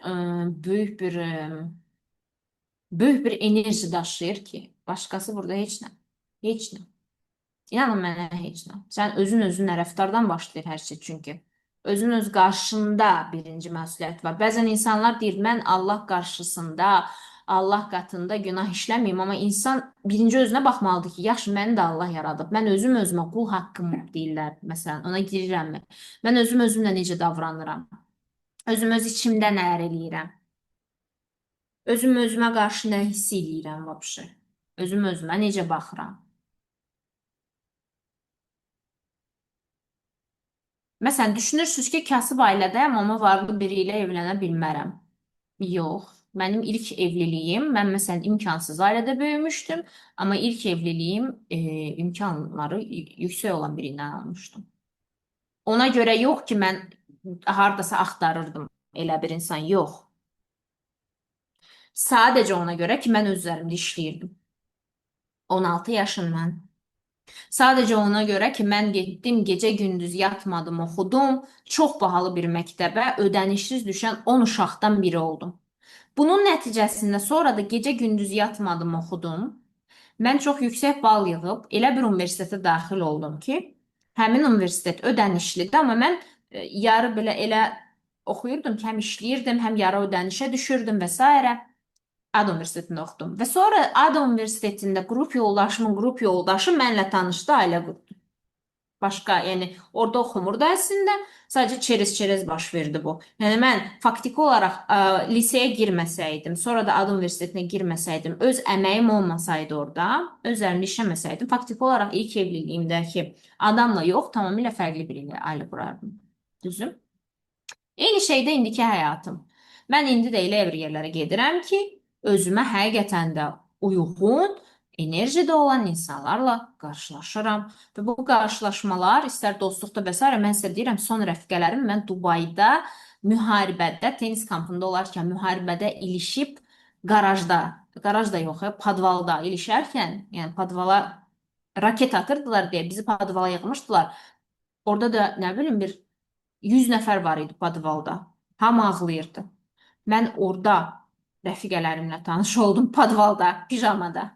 böyük bir enerji daşıyır ki, başqası burada heç nə. Heç nə. İnanın mənə heç nə. Sən özün özünlə rəftardan başlayır hər şey çünki. Özün öz qarşında birinci məsuliyyət var. Bəzən insanlar deyir, mən Allah qarşısında, Allah qatında günah işləməyim, amma insan birinci özünə baxmalıdır ki, yaxşı, məni də Allah yaradıb. Mən özüm özümə qul haqqım deyirlər, məsələn, ona girirəmmi? Mən özüm özümlə necə davranıram? Özüm öz içimdə nələr eləyirəm? Özüm özümə qarşı nə hiss eləyirəm vəbşi? Özüm özümə necə baxıram? Məsələn, düşünürsünüz ki, kasıb ailədəyəm, amma varlı biri ilə evlənə bilmərəm. Yox, mənim ilk evliliyim, mən məsələn imkansız ailədə böyümüşdüm, amma ilk evliliyim imkanları yüksək olan biri ilə olmuşdum. Ona görə yox ki, mən hardasa axtarırdım elə bir insan, yox. Sadəcə ona görə ki, mən öz üzərimdə işləyirdim. 16 yaşından. Sadəcə ona görə ki, mən getdim, gecə gündüz yatmadım, oxudum. Çox bahalı bir məktəbə ödənişsiz düşən 10 uşaqdan biri oldum. Bunun nəticəsində sonra da gecə gündüz yatmadım, oxudum. Mən çox yüksək bal yığıb elə bir universitetə daxil oldum ki, həmin universitet ödənişlidir, amma mən yarı belə elə oxuyurdum ki, həm işləyirdim, həm yarı ödənişə düşürdüm və s. Ada Universitetində oxudum. Və sonra Ada Universitetində qrup yoldaşımın qrup yoldaşı mənlə tanışdı, ailə qurdu. Başqa, yəni orada oxumurdu əslində. Sadəcə çerez-çerez baş verdi bu. Yəni mən faktiki olaraq liseyə girməsəydim, sonra da Ada Universitetinə girməsəydim, öz əməyim olmasaydı orada, öz üzərimdə işləməsəydim, faktiki olaraq ilk evliliyimdəki adamla yox, tamamilə fərqli biri ilə ailə qurardım. Düzüm? Eyni şeydə indiki həyatım. Mən indi də elə bir yerlərə gedirəm ki, özümə həqiqətən də uyğun enerjide olan insanlarla qarşılaşıram. Və bu qarşılaşmalar istər dostluqda və s. mən sizə deyirəm, son rəfiqələrim mən Dubayda müharibədə, tenis kampında olarkən müharibədə ilişib qarajda, qarajda yox, podvalda ilişərkən, yəni podvala raket atırdılar deyə bizi podvala yığmışdılar. Orada da nə bilim bir 100 nəfər var idi podvalda. Hamı ağlayırdı. Mən orada rəfiqələrimlə tanış oldum podvalda, pijamada.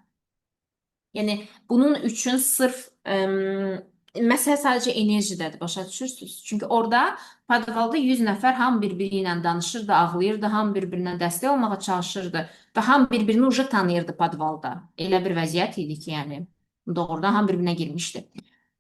Yəni bunun üçün sırf məsələ sadəcə enerjidədir, başa düşürsünüz? Çünki orada podvalda 100 nəfər hamı bir-biri ilə danışırdı, ağlayırdı, hamı bir-birinə dəstək olmağa çalışırdı və hamı bir-birini uca tanıyırdı podvalda. Elə bir vəziyyət idi ki, yəni doğrudan hamı bir-birinə girmişdi.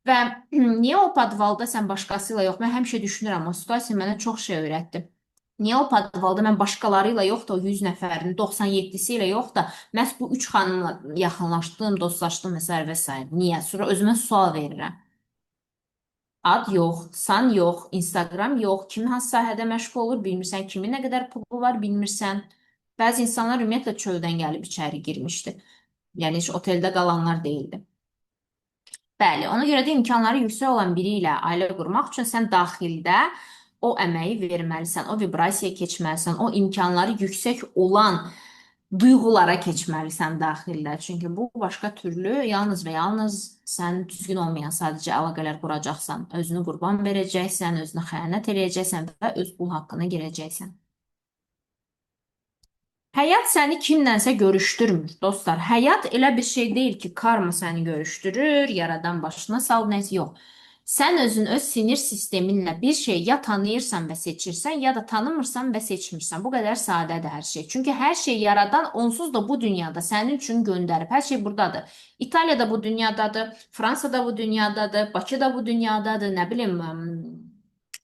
Və niyə o podvalda sən başqası ilə yox? Mən həmişə düşünürəm, o situasiya mənə çox şey öyrətdi. Niyə o podvalda mən başqaları ilə yox da o 100 nəfərin 97-si ilə yox da məhz bu 3 xanımla yaxınlaşdım, dostlaşdım və s. və s. Niyə? Sonra özümə sual verirəm. Ad yox, san yox, Instagram yox, kim hansı sahədə məşğul olur bilmirsən, kimin nə qədər pulu var bilmirsən. Bəzi insanlar ümumiyyətlə çöldən gəlib içəri girmişdi. Yəni heç oteldə qalanlar deyildi. Bəli, ona görə də imkanları yüksək olan biri ilə ailə qurmaq üçün sən daxildə o əməyi verməlisən, o vibrasiyaya keçməlisən, o imkanları yüksək olan duyğulara keçməlisən daxildə. Çünki bu başqa türlü yalnız və yalnız sən düzgün olmayan sadəcə əlaqələr quracaqsan, özünü qurban verəcəksən, özünə xəyanət eləyəcəksən və öz qul haqqına girəcəksən. Həyat səni kimlənsə görüşdürmür, dostlar. Həyat elə bir şey deyil ki, karma səni görüşdürür, yaradan başına sal, nəsə yox. Sən özün öz sinir sisteminlə bir şey ya tanıyırsan və seçirsən, ya da tanımırsan və seçmirsən. Bu qədər sadədir hər şey. Çünki hər şey yaradan onsuz da bu dünyada sənin üçün göndərib. Hər şey buradadır. İtaliya da bu dünyadadır, Fransa da bu dünyadadır, Bakı da bu dünyadadır, nə bilim,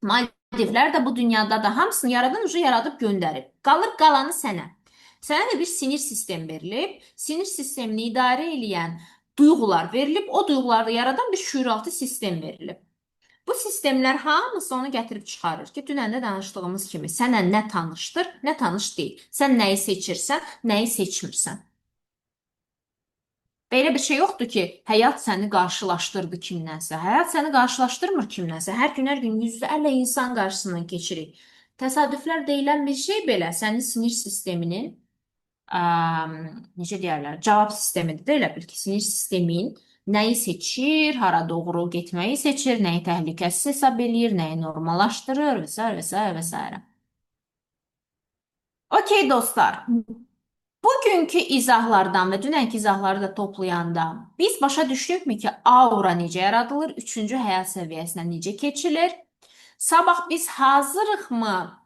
Maldivlər də bu dünyadadır. Hamısını yaradan ucu yaradıb göndərib. Qalır qalanı sənə. Sənə də bir sinir sistemi verilib. Sinir sistemini idarə eləyən duyğular verilib. O duyğuları yaradan bir şüuraltı sistem verilib. Bu sistemlər hamısı onu gətirib çıxarır ki, dünən də danışdığımız kimi sənə nə tanışdır, nə tanış deyil. Sən nəyi seçirsən, nəyi seçmirsən. Və elə bir şey yoxdur ki, həyat səni qarşılaşdırdı kimlənsə. Həyat səni qarşılaşdırmır kimlənsə. Hər gün, hər gün yüzlərlə insan qarşısından keçirik. Təsadüflər deyilən bir şey belə sənin sinir sisteminin necə deyərlər, cavab sistemidir də elə bil ki, sinir sistemin nəyi seçir, hara doğru getməyi seçir, nəyi təhlükəsiz hesab eləyir, nəyi normallaşdırır və s. və s. və s. Okey dostlar. Bugünkü izahlardan və dünənki izahları da toplayanda biz başa düşdükmü ki, aura necə yaradılır, üçüncü həyat səviyyəsinə necə keçilir? Sabah biz hazırıqmı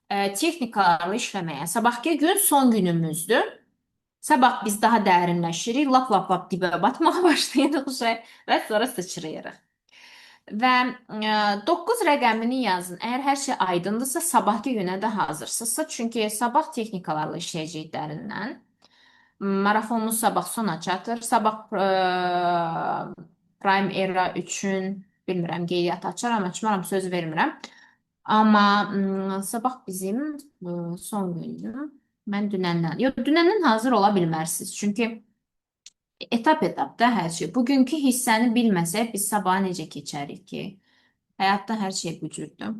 texnikalarla işləməyə? Sabahki gün son günümüzdür. Sabah biz daha dərinləşirik, lap lap lap dibə batmağa başlayırıq şey və sonra sıçrayırıq. Və 9 rəqəmini yazın. Əgər hər şey aydındırsa, sabahki günə də hazırsınızsa, çünki sabah texnikalarla işləyəcəyik dərindən. Marafonumuz sabah sona çatır. Sabah Prime Era üçün bilmirəm, qeydiyyat açaram, açmaram, söz vermirəm. Amma sabah bizim son gündür. Mən dünəndən, yox, dünəndən hazır ola bilməzsiniz. Çünki etap-etap da hər şey. Bugünkü hissəni bilməsək, biz sabaha necə keçərik ki? Həyatda hər şey bu cürdür.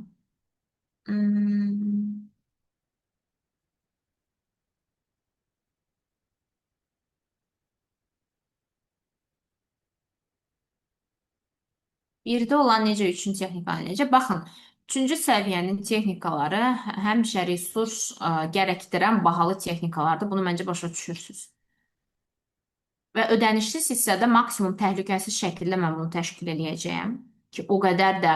Birdə olan necə, üçüncü texnikanı necə? Baxın, üçüncü səviyyənin texnikaları həmişə resurs gərəkdirən bahalı texnikalardır. Bunu məncə başa düşürsünüz. Və ödənişsiz hissədə maksimum təhlükəsiz şəkildə mən bunu təşkil eləyəcəyəm. Ki, o qədər də,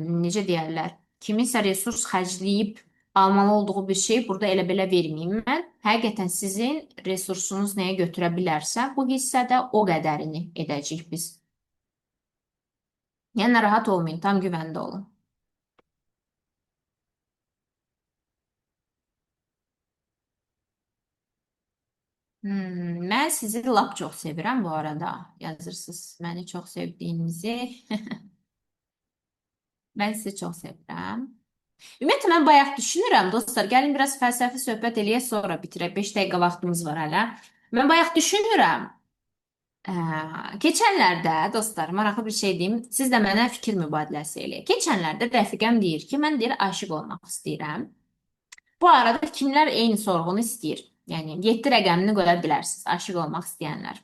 necə deyərlər, kiminsə resurs xərcləyib almalı olduğu bir şey burada elə belə verməyim mən. Həqiqətən sizin resursunuz nəyə götürə bilərsə, bu hissədə o qədərini edəcəyik biz. Yəni, narahat olmayın, tam güvəndə olun. Mən sizi lap çox sevirəm bu arada. Yazırsınız məni çox sevdiyinizi. Mən sizi çox sevirəm. Ümumiyyətlə, mən bayaq düşünürəm, dostlar, gəlin biraz fəlsəfi söhbət eləyək, sonra bitirək. 5 dəqiqə vaxtımız var hələ. Mən bayaq düşünürəm. Keçənlərdə, dostlar, maraqlı bir şey deyim, siz də mənə fikir mübadiləsi eləyək. Keçənlərdə rəfiqəm deyir ki, mən deyir, aşiq olmaq istəyirəm. Bu arada kimlər eyni sorğunu istəyir? Yəni, 7 rəqəmini qoya bilərsiniz, aşiq olmaq istəyənlər.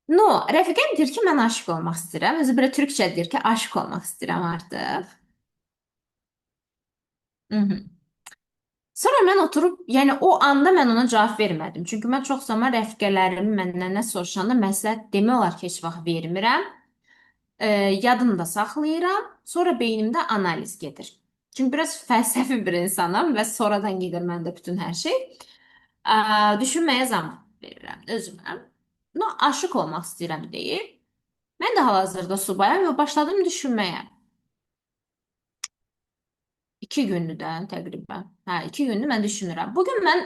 No, rəfiqəm deyir ki, mən aşiq olmaq istəyirəm. Özü belə türkcə deyir ki, aşiq olmaq istəyirəm artıq. Sonra mən oturub, yəni o anda mən ona cavab vermədim. Çünki mən çox zaman rəfiqələrim məndən nə soruşanda məsləhət demək olar ki, heç vaxt vermirəm. Yadımda saxlayıram. Sonra beynimdə analiz gedir. Çünki biraz fəlsəfi bir insanam və sonradan gedir məndə bütün hər şey. Düşünməyə zaman verirəm özümə. No, aşiq olmaq istəyirəm deyir. Mən də hal-hazırda subayam və başladım düşünməyə. 2 gündür də təqribən. Hə, 2 gündür mən düşünürəm. Bugün mən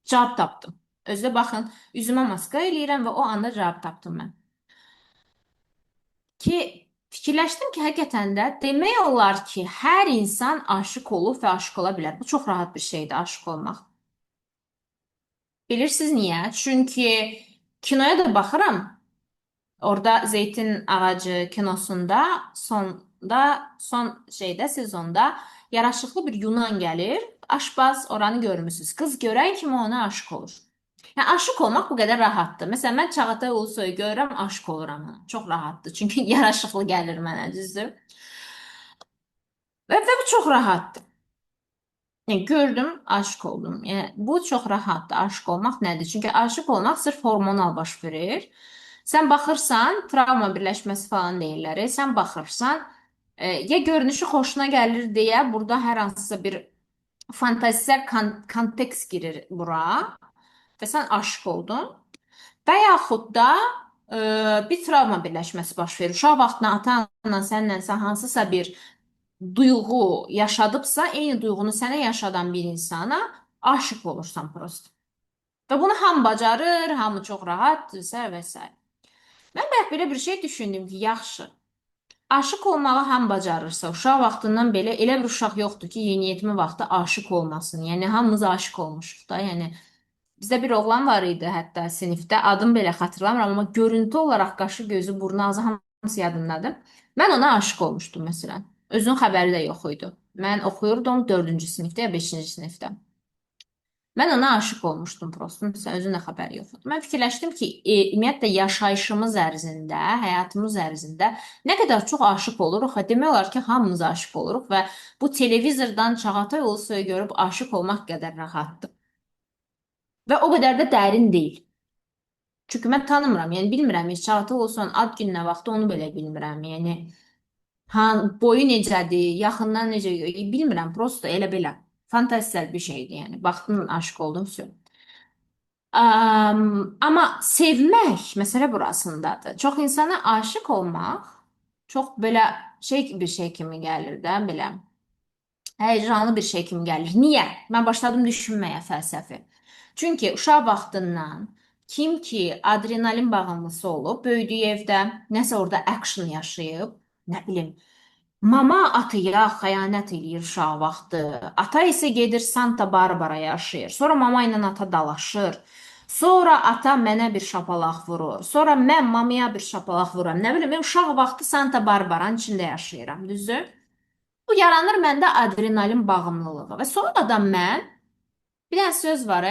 cavab tapdım. Özdə baxın, üzümə maska eləyirəm və o anda cavab tapdım mən. Ki, fikirləşdim ki, həqiqətən də demək olar ki, hər insan aşiq olub və aşiq ola bilər. Bu çox rahat bir şeydir, aşiq olmaq. Bilirsiniz niyə? Çünki kinoya da baxıram. Orada Zeytin Ağacı kinosunda son şeydə, sezonda yaraşıqlı bir Yunan gəlir. Aşbaz, oranı görmüsünüz. Qız görən kimi ona aşiq olur. Yəni, aşiq olmaq bu qədər rahatdır. Məsələn, mən Çağatay Ulusoyu görürəm, aşiq oluram ona. Çox rahatdır. Çünki yaraşıqlı gəlir mənə, düzdür? Və bu çox rahatdır. Yəni, gördüm, aşiq oldum. Yəni, bu çox rahatdır. Aşiq olmaq nədir? Çünki aşiq olmaq sırf hormonal baş verir. Sən baxırsan, travma birləşməsi falan deyirlər. Sən baxırsan, ya görünüşü xoşuna gəlir deyə burada hər hansısa bir fantazisel kontekst girir bura və sən aşiq oldun. Və yaxud da bir travma birləşməsi baş verir. Uşaq vaxtında ata-anan səninlə hansısa bir duyğu yaşadıbsa, eyni duyğunu sənə yaşadan bir insana aşiq olursan prosto. Və bunu hamı bacarır, hamı çox rahat, və s. Mən bayaq belə bir şey düşündüm ki, yaxşı. Aşiq olmağı hamı bacarırsa, uşaq vaxtından belə elə bir uşaq yoxdur ki, yeniyetmə vaxtı aşiq olmasın. Yəni, hamımız aşiq olmuşuq da. Yəni, bizdə bir oğlan var idi hətta sinifdə, adını belə xatırlamıram, amma görüntü olaraq qaşı, gözü, burnu, ağzı hamısı yadımdadır. Mən ona aşiq olmuşdum məsələn. Özünün xəbəri də yox idi. Mən oxuyurdum 4-cü sinifdə ya 5-ci sinifdə. Mən ona aşiq olmuşdum prosto. Məsələn, özünün də xəbəri yox idi. Mən fikirləşdim ki, ümumiyyətlə yaşayışımız ərzində, həyatımız ərzində nə qədər çox aşiq oluruq və demək olar ki, hamımız aşiq oluruq və bu televizordan Çağatay Ulusoyu görüb aşiq olmaq qədər rahatdır. Və o qədər də dərin deyil. Çünki mən tanımıram, yəni bilmirəm, heç Çağatay Ulusoyun ad günü nə vaxtı onu belə bilmirəm. Yəni boyu necədir, yaxından necə, bilmirəm, prosto elə belə. Fantaziyal bir şeydir yəni. Baxdın, aşiq oldun, vəsə. Amma sevmək məsələ burasındadır. Çox insana aşiq olmaq çox belə şey bir şey kimi gəlir də, belə həyəcanlı bir şey kimi gəlir. Niyə? Mən başladım düşünməyə fəlsəfi. Çünki uşaq vaxtından kim ki adrenalin bağımlısı olub, böyüdüyü evdə nəsə orada action yaşayıb, nə bilim, mama ataya xəyanət eləyir uşaq vaxtı. Ata isə gedir Santa Barbara yaşayır. Sonra mama ilə ata dalaşır. Sonra ata mənə bir şapalaq vurur. Sonra mən mamaya bir şapalaq vururam. Nə bilim, mən uşaq vaxtı Santa Barbaranın içində yaşayıram, düzdür? Bu yaranır məndə adrenalin bağımlılığı və sonra da mən bir dənə söz var,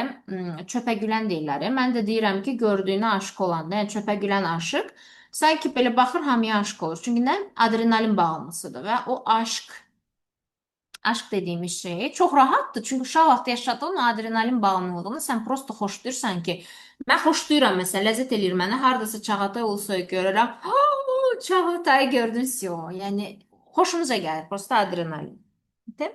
çöpə gülən deyirlər. Mən də deyirəm ki, gördüyünə aşiq olanda, yəni çöpə gülən aşiq sanki belə baxır hamıya aşiq olur. Çünki nə? Adrenalin bağımlısıdır və o aşk dediyimiz şey çox rahatdır. Çünki uşaq vaxtı yaşadığın adrenalin bağımlılığını sən prosto xoşlayırsan ki, mən xoşlayıram məsələn, ləzzət eləyir mənə. Hardasa Çağatay Ulusoyu görürəm. Çağatayı gördün, yo. Yəni xoşumuza gəlir, prosto adrenalin. Değil?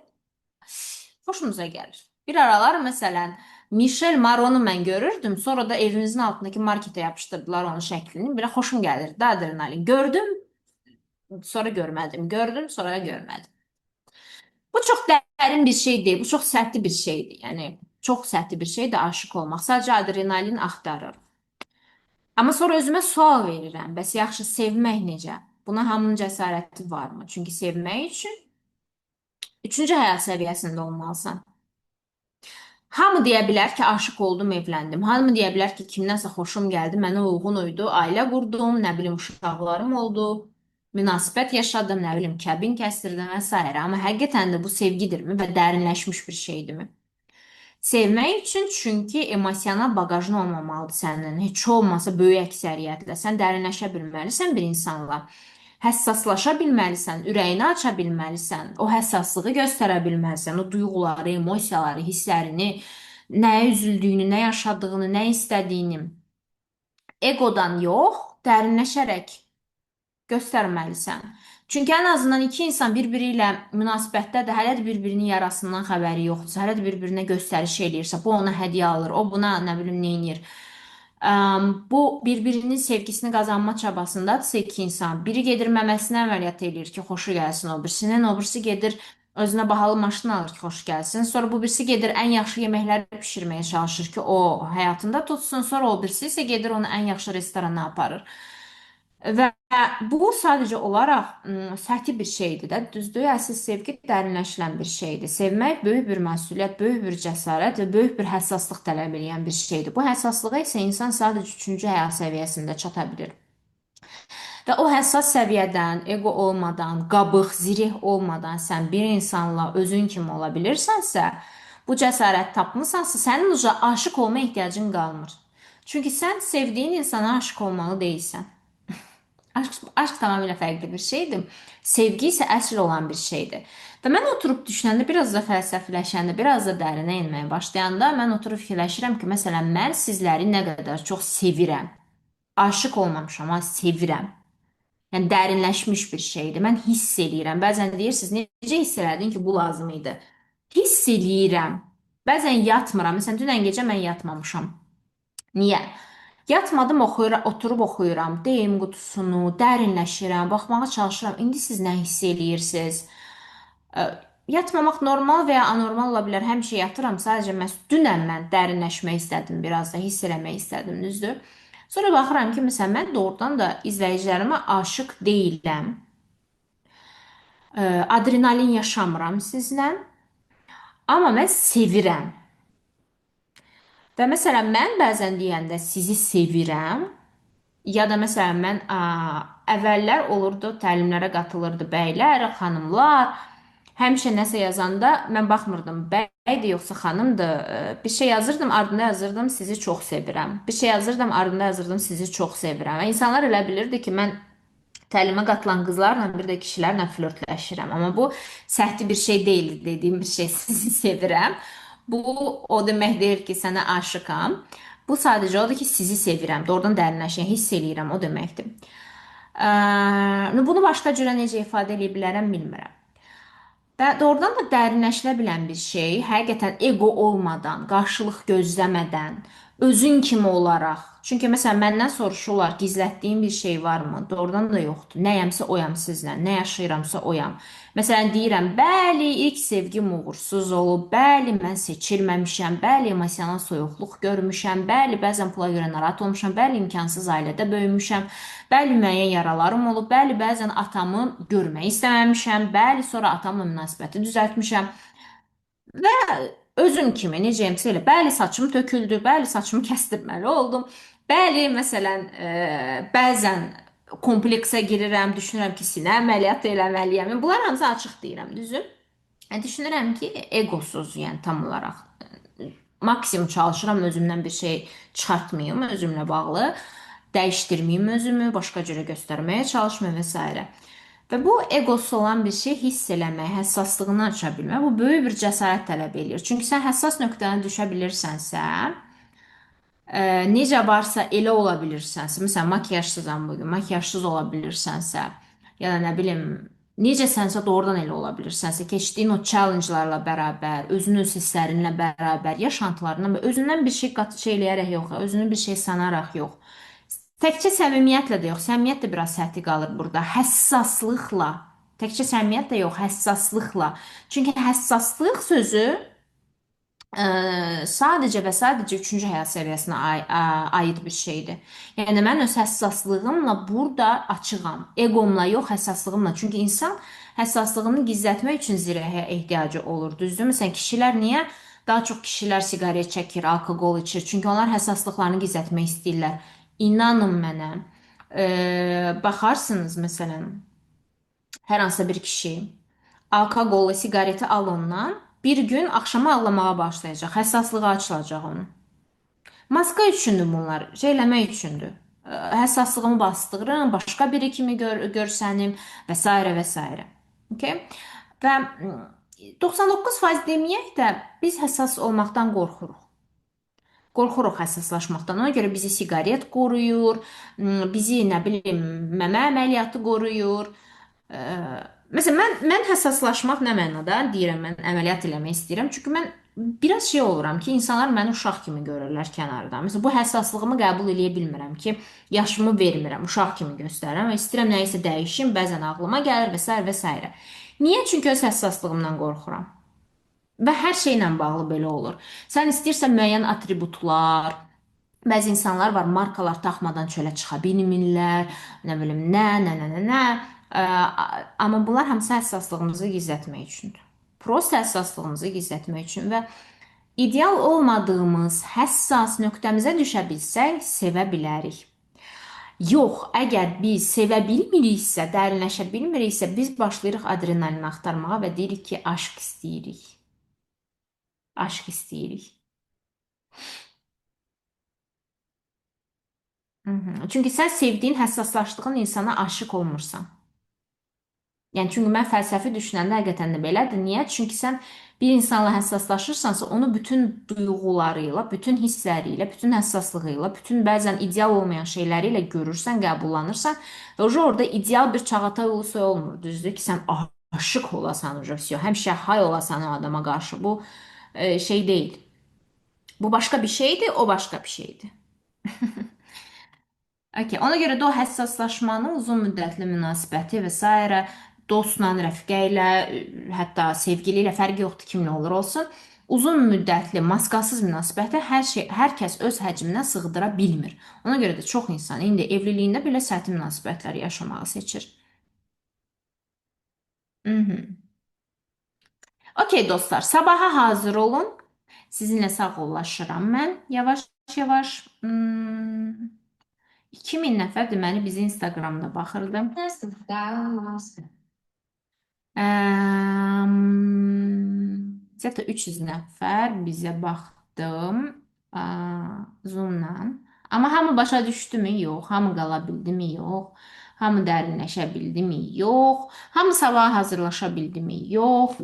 Xoşumuza gəlir. Bir aralar məsələn Michel Maronu mən görürdüm. Sonra da evimizin altındakı marketə yapışdırdılar onun şəklini. Belə xoşum gəlirdi adrenalin. Gördüm, sonra görmədim. Gördüm, sonra görmədim. Bu çox dərin bir şey deyil. Bu çox səthi bir şeydir. Yəni çox səthi bir şeydir aşiq olmaq. Sadəcə adrenalin axtarır. Amma sonra özümə sual verirəm. Bəs yaxşı sevmək necə? Buna hamının cəsarəti varmı? Çünki sevmək üçün üçüncü həyat səviyyəsində olmalısan. Hamı deyə bilər ki, aşiq oldum, evləndim. Hamı deyə bilər ki, kimdənsə xoşum gəldi, mənə uyğun uydu, ailə qurdum, nə bilim uşaqlarım oldu, münasibət yaşadım, nə bilim kəbin kəstirdim və s. Amma həqiqətən də bu sevgidirmi və dərinləşmiş bir şeydirmi? Sevmək üçün çünki emosional baqajın olmamalıdır sənin. Heç olmasa böyük əksəriyyətlə sən dərinləşə bilməlisən bir insanla. Həssaslaşa bilməlisən, ürəyini aça bilməlisən, o həssaslığı göstərə bilməlisən, o duyğuları, emosiyaları, hisslərini, nəyə üzüldüyünü, nə yaşadığını, nə istədiyini egodan yox, dərinləşərək göstərməlisən. Çünki ən azından iki insan bir-biri ilə münasibətdədir, hələ də bir-birinin yarasından xəbəri yoxdursa, hələ də bir-birinə göstəriş eləyirsə, bu ona hədiyyə alır, o buna nə bilim neynir. Bu bir-birinin sevgisini qazanma çabasındadırsa iki insan, biri gedir məməsinə əməliyyat eləyir ki, xoşu gəlsin o birisinin, o birisi gedir özünə bahalı maşın alır ki, xoşu gəlsin. Sonra bu birisi gedir ən yaxşı yeməkləri bişirməyə çalışır ki, o həyatında tutsun. Sonra o birisi isə gedir onu ən yaxşı restorana aparır. Və bu sadəcə olaraq səthi bir şeydir də, düzdür? Əsl sevgi dərinləşilən bir şeydir. Sevmək böyük bir məsuliyyət, böyük bir cəsarət və böyük bir həssaslıq tələb edən bir şeydir. Bu həssaslığa isə insan sadəcə üçüncü həyat səviyyəsində çata bilir. Və o həssas səviyyədən, ego olmadan, qabıq, zireh olmadan sən bir insanla özün kimi ola bilirsənsə, bu cəsarət tapmısansa, sənin uca aşiq olma ehtiyacın qalmır. Çünki sən sevdiyin insana aşiq olmalı deyilsən. Aşk tamamilə fərqli bir şeydir. Sevgi isə əsl olan bir şeydir. Və mən oturub düşünəndə, biraz da fəlsəfiləşəndə, biraz da dərinə enməyə başlayanda mən oturub fikirləşirəm ki, məsələn, mən sizləri nə qədər çox sevirəm. Aşiq olmamışam, amma sevirəm. Yəni dərinləşmiş bir şeydir. Mən hiss eləyirəm. Bəzən deyirsiniz, necə hiss elədin ki, bu lazım idi? Hiss eləyirəm. Bəzən yatmıram. Məsələn, dünən gecə mən yatmamışam. Niyə? Yatmadım, oxuyuram, oturub oxuyuram. DM qutusunu, dərinləşirəm, baxmağa çalışıram. İndi siz nə hiss eləyirsiniz? Yatmamaq normal və ya anormal ola bilər. Həmişə yatıram. Sadəcə məhz dünən mən dərinləşmək istədim, biraz da hiss eləmək istədim, düzdür? Sonra baxıram ki, məsələn, mən doğrudan da izləyicilərimə aşiq deyiləm. Adrenalin yaşamıram sizlə. Amma mən sevirəm. Və məsələn, mən bəzən deyəndə sizi sevirəm, ya da məsələn, mən əvvəllər olurdu, təlimlərə qatılırdı bəylər, xanımlar. Həmişə nəsə yazanda mən baxmırdım, bəydir yoxsa xanımdır. Bir şey yazırdım, ardında yazırdım, sizi çox sevirəm. Bir şey yazırdım, ardında yazırdım, sizi çox sevirəm. Və insanlar elə bilirdi ki, mən təlimə qatılan qızlarla, bir də kişilərlə flörtləşirəm. Amma bu səthi bir şey deyildi, dediyim bir şey, sizi sevirəm. Bu o demək deyil ki, sənə aşıqam. Bu sadəcə odur ki, sizi sevirəm. Doğrudan dərinləşən hiss eləyirəm, o deməkdir. Bunu başqa cürə necə ifadə eləyə bilərəm, bilmirəm. Və doğrudan da dərinləşilə bilən bir şey, həqiqətən ego olmadan, qarşılıq gözləmədən, özün kimi olaraq. Çünki məsələn məndən soruşurlar, gizlətdiyim bir şey varmı? Doğrudan da yoxdur. Nəyəmsə oyam sizlə, nə yaşayıramsa oyam. Məsələn deyirəm, bəli, ilk sevgim uğursuz olub, bəli, mən seçilməmişəm, bəli, emosional soyuqluq görmüşəm, bəli, bəzən pula görə narahat olmuşam, bəli, imkansız ailədə böyümüşəm. Bəli, müəyyən yaralarım olub, bəli, bəzən atamı görmək istəməmişəm, bəli, sonra atamla münasibəti düzəltmişəm və özüm kimi necəyimsə elə, bəli, saçım töküldü, bəli, saçımı kəsdirməli oldum, bəli, məsələn, bəzən kompleksə girirəm, düşünürəm ki, sinə əməliyyatı eləməliyəm. Yəni, bunlar hamısı açıq deyirəm, düzü? Düşünürəm ki, egosuz, yəni tam olaraq maksimum çalışıram özümdən bir şey çıxartmayım özümlə bağlı, dəyişdirməyim özümü, başqa cürə göstərməyə çalışmayım və s. Və bu egosu olan bir şey hiss eləmək, həssaslığını aça bilmək, bu böyük bir cəsarət tələb eləyir. Çünki sən həssas nöqtədən düşə bilirsənsə, necə varsa elə ola bilirsənsə, məsələn, makiyajsızam bugün, makiyajsız ola bilirsənsə, ya da nə bilim, necəsənsə doğrudan elə ola bilirsənsə, keçdiyin o challenge-larla bərabər, özünün öz hisslərinlə bərabər, yaşantılarla və özündən bir şey qat şey eləyərək yox, özünü bir şey sanaraq yox. Təkcə səmimiyyətlə də yox, səmimiyyət də biraz səthi qalır burada. Həssaslıqla, təkcə səmimiyyət də yox, həssaslıqla. Çünki həssaslıq sözü sadəcə və sadəcə üçüncü həyat səviyyəsinə aid bir şeydir. Yəni mən öz həssaslığımla burada açığam. Eqomla yox, həssaslığımla. Çünki insan həssaslığını gizlətmək üçün zirəhə ehtiyacı olur. Düzdür? Məsələn, kişilər niyə? Daha çox kişilər siqaret çəkir, alkoqol içir. Çünki onlar həssaslıqlarını gizlətmək istəyirlər. İnanın mənə, baxarsınız məsələn, hər hansısa bir kişi alkoqolu, siqareti al ondan, bir gün axşama ağlamağa başlayacaq, həssaslığı açılacaq onun. Maska üçündür bunlar, şey eləmək üçündür. Həssaslığımı bastırırım, başqa biri kimi görsənim və s. və s. Okay? Və 99% deməyək də biz həssas olmaqdan qorxuruq. Qorxuruq həssaslaşmaqdan. Ona görə bizi siqaret qoruyur, bizi nə bilim məmə əməliyyatı qoruyur. Məsələn, mən həssaslaşmaq nə mənada deyirəm, mən əməliyyat eləmək istəyirəm. Çünki mən biraz şey oluram ki, insanlar məni uşaq kimi görürlər kənardan. Məsələn, bu həssaslığımı qəbul eləyə bilmirəm ki, yaşımı vermirəm, uşaq kimi göstərirəm və istəyirəm nəyisə dəyişim, bəzən ağlıma gəlir və s. və s. Niyə? Çünki öz həssaslığımdan qorxuram. Və hər şeylə bağlı belə olur. Sən istəyirsən müəyyən atributlar, bəzi insanlar var, markalar taxmadan çölə çıxa bilmirlər, nə bilim, nə, nə, nə, nə, nə. Amma bunlar hamısı həssaslığımızı gizlətmək üçündür. Prosta həssaslığımızı gizlətmək üçün və ideal olmadığımız həssas nöqtəmizə düşə bilsək, sevə bilərik. Yox, əgər biz sevə bilmiriksə, dərinləşə bilmiriksə, biz başlayırıq adrenalin axtarmağa və deyirik ki, aşk istəyirik. Aşk istəyirik. Çünki sən sevdiyin, həssaslaşdığın insana aşiq olmursan. Yəni çünki mən fəlsəfi düşünəndə həqiqətən də belədir. Niyə? Çünki sən bir insanla həssaslaşırsansa, onu bütün duyğuları ilə, bütün hissləri ilə, bütün həssaslığı ilə, bütün bəzən ideal olmayan şeyləri ilə görürsən, qəbullanırsan və orada ideal bir Çağatay Ulusoy olmur. Düzdür ki, sən aşiq olasan, həmişə hay olasan o adama qarşı. Bu şey deyil. Bu başqa bir şeydir, o başqa bir şeydir. Okay. Ona görə də o həssaslaşmanı, uzun müddətli münasibəti və s. dostla, rəfiqə ilə, hətta sevgili ilə fərqi yoxdur kimlə olur olsun. Uzun müddətli maskasız münasibəti hər kəs öz həcminə sığdıra bilmir. Ona görə də çox insan indi evliliyində belə səthi münasibətlər yaşamağı seçir. Okey dostlar, sabaha hazır olun. Sizinlə sağollaşıram mən. Yavaş-yavaş. 2000 nəfər deməli bizi Instagramda baxırdı. Zətə 300 nəfər bizə baxdım Zoom'la. Amma hamı başa düşdümü? Yox. Hamı qala bildimi? Yox. Hamı dərinləşə bildimi? Yox. Hamı sabaha hazırlaşa bildimi? Yox.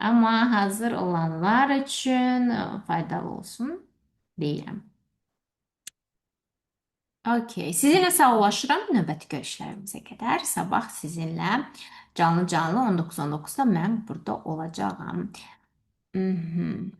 Amma hazır olanlar üçün faydalı olsun deyirəm. Okey. Sizinlə sağollaşıram. Növbəti görüşlərimizə qədər sabah sizinlə canlı-canlı 19:19-da mən burada olacağam. Mhm.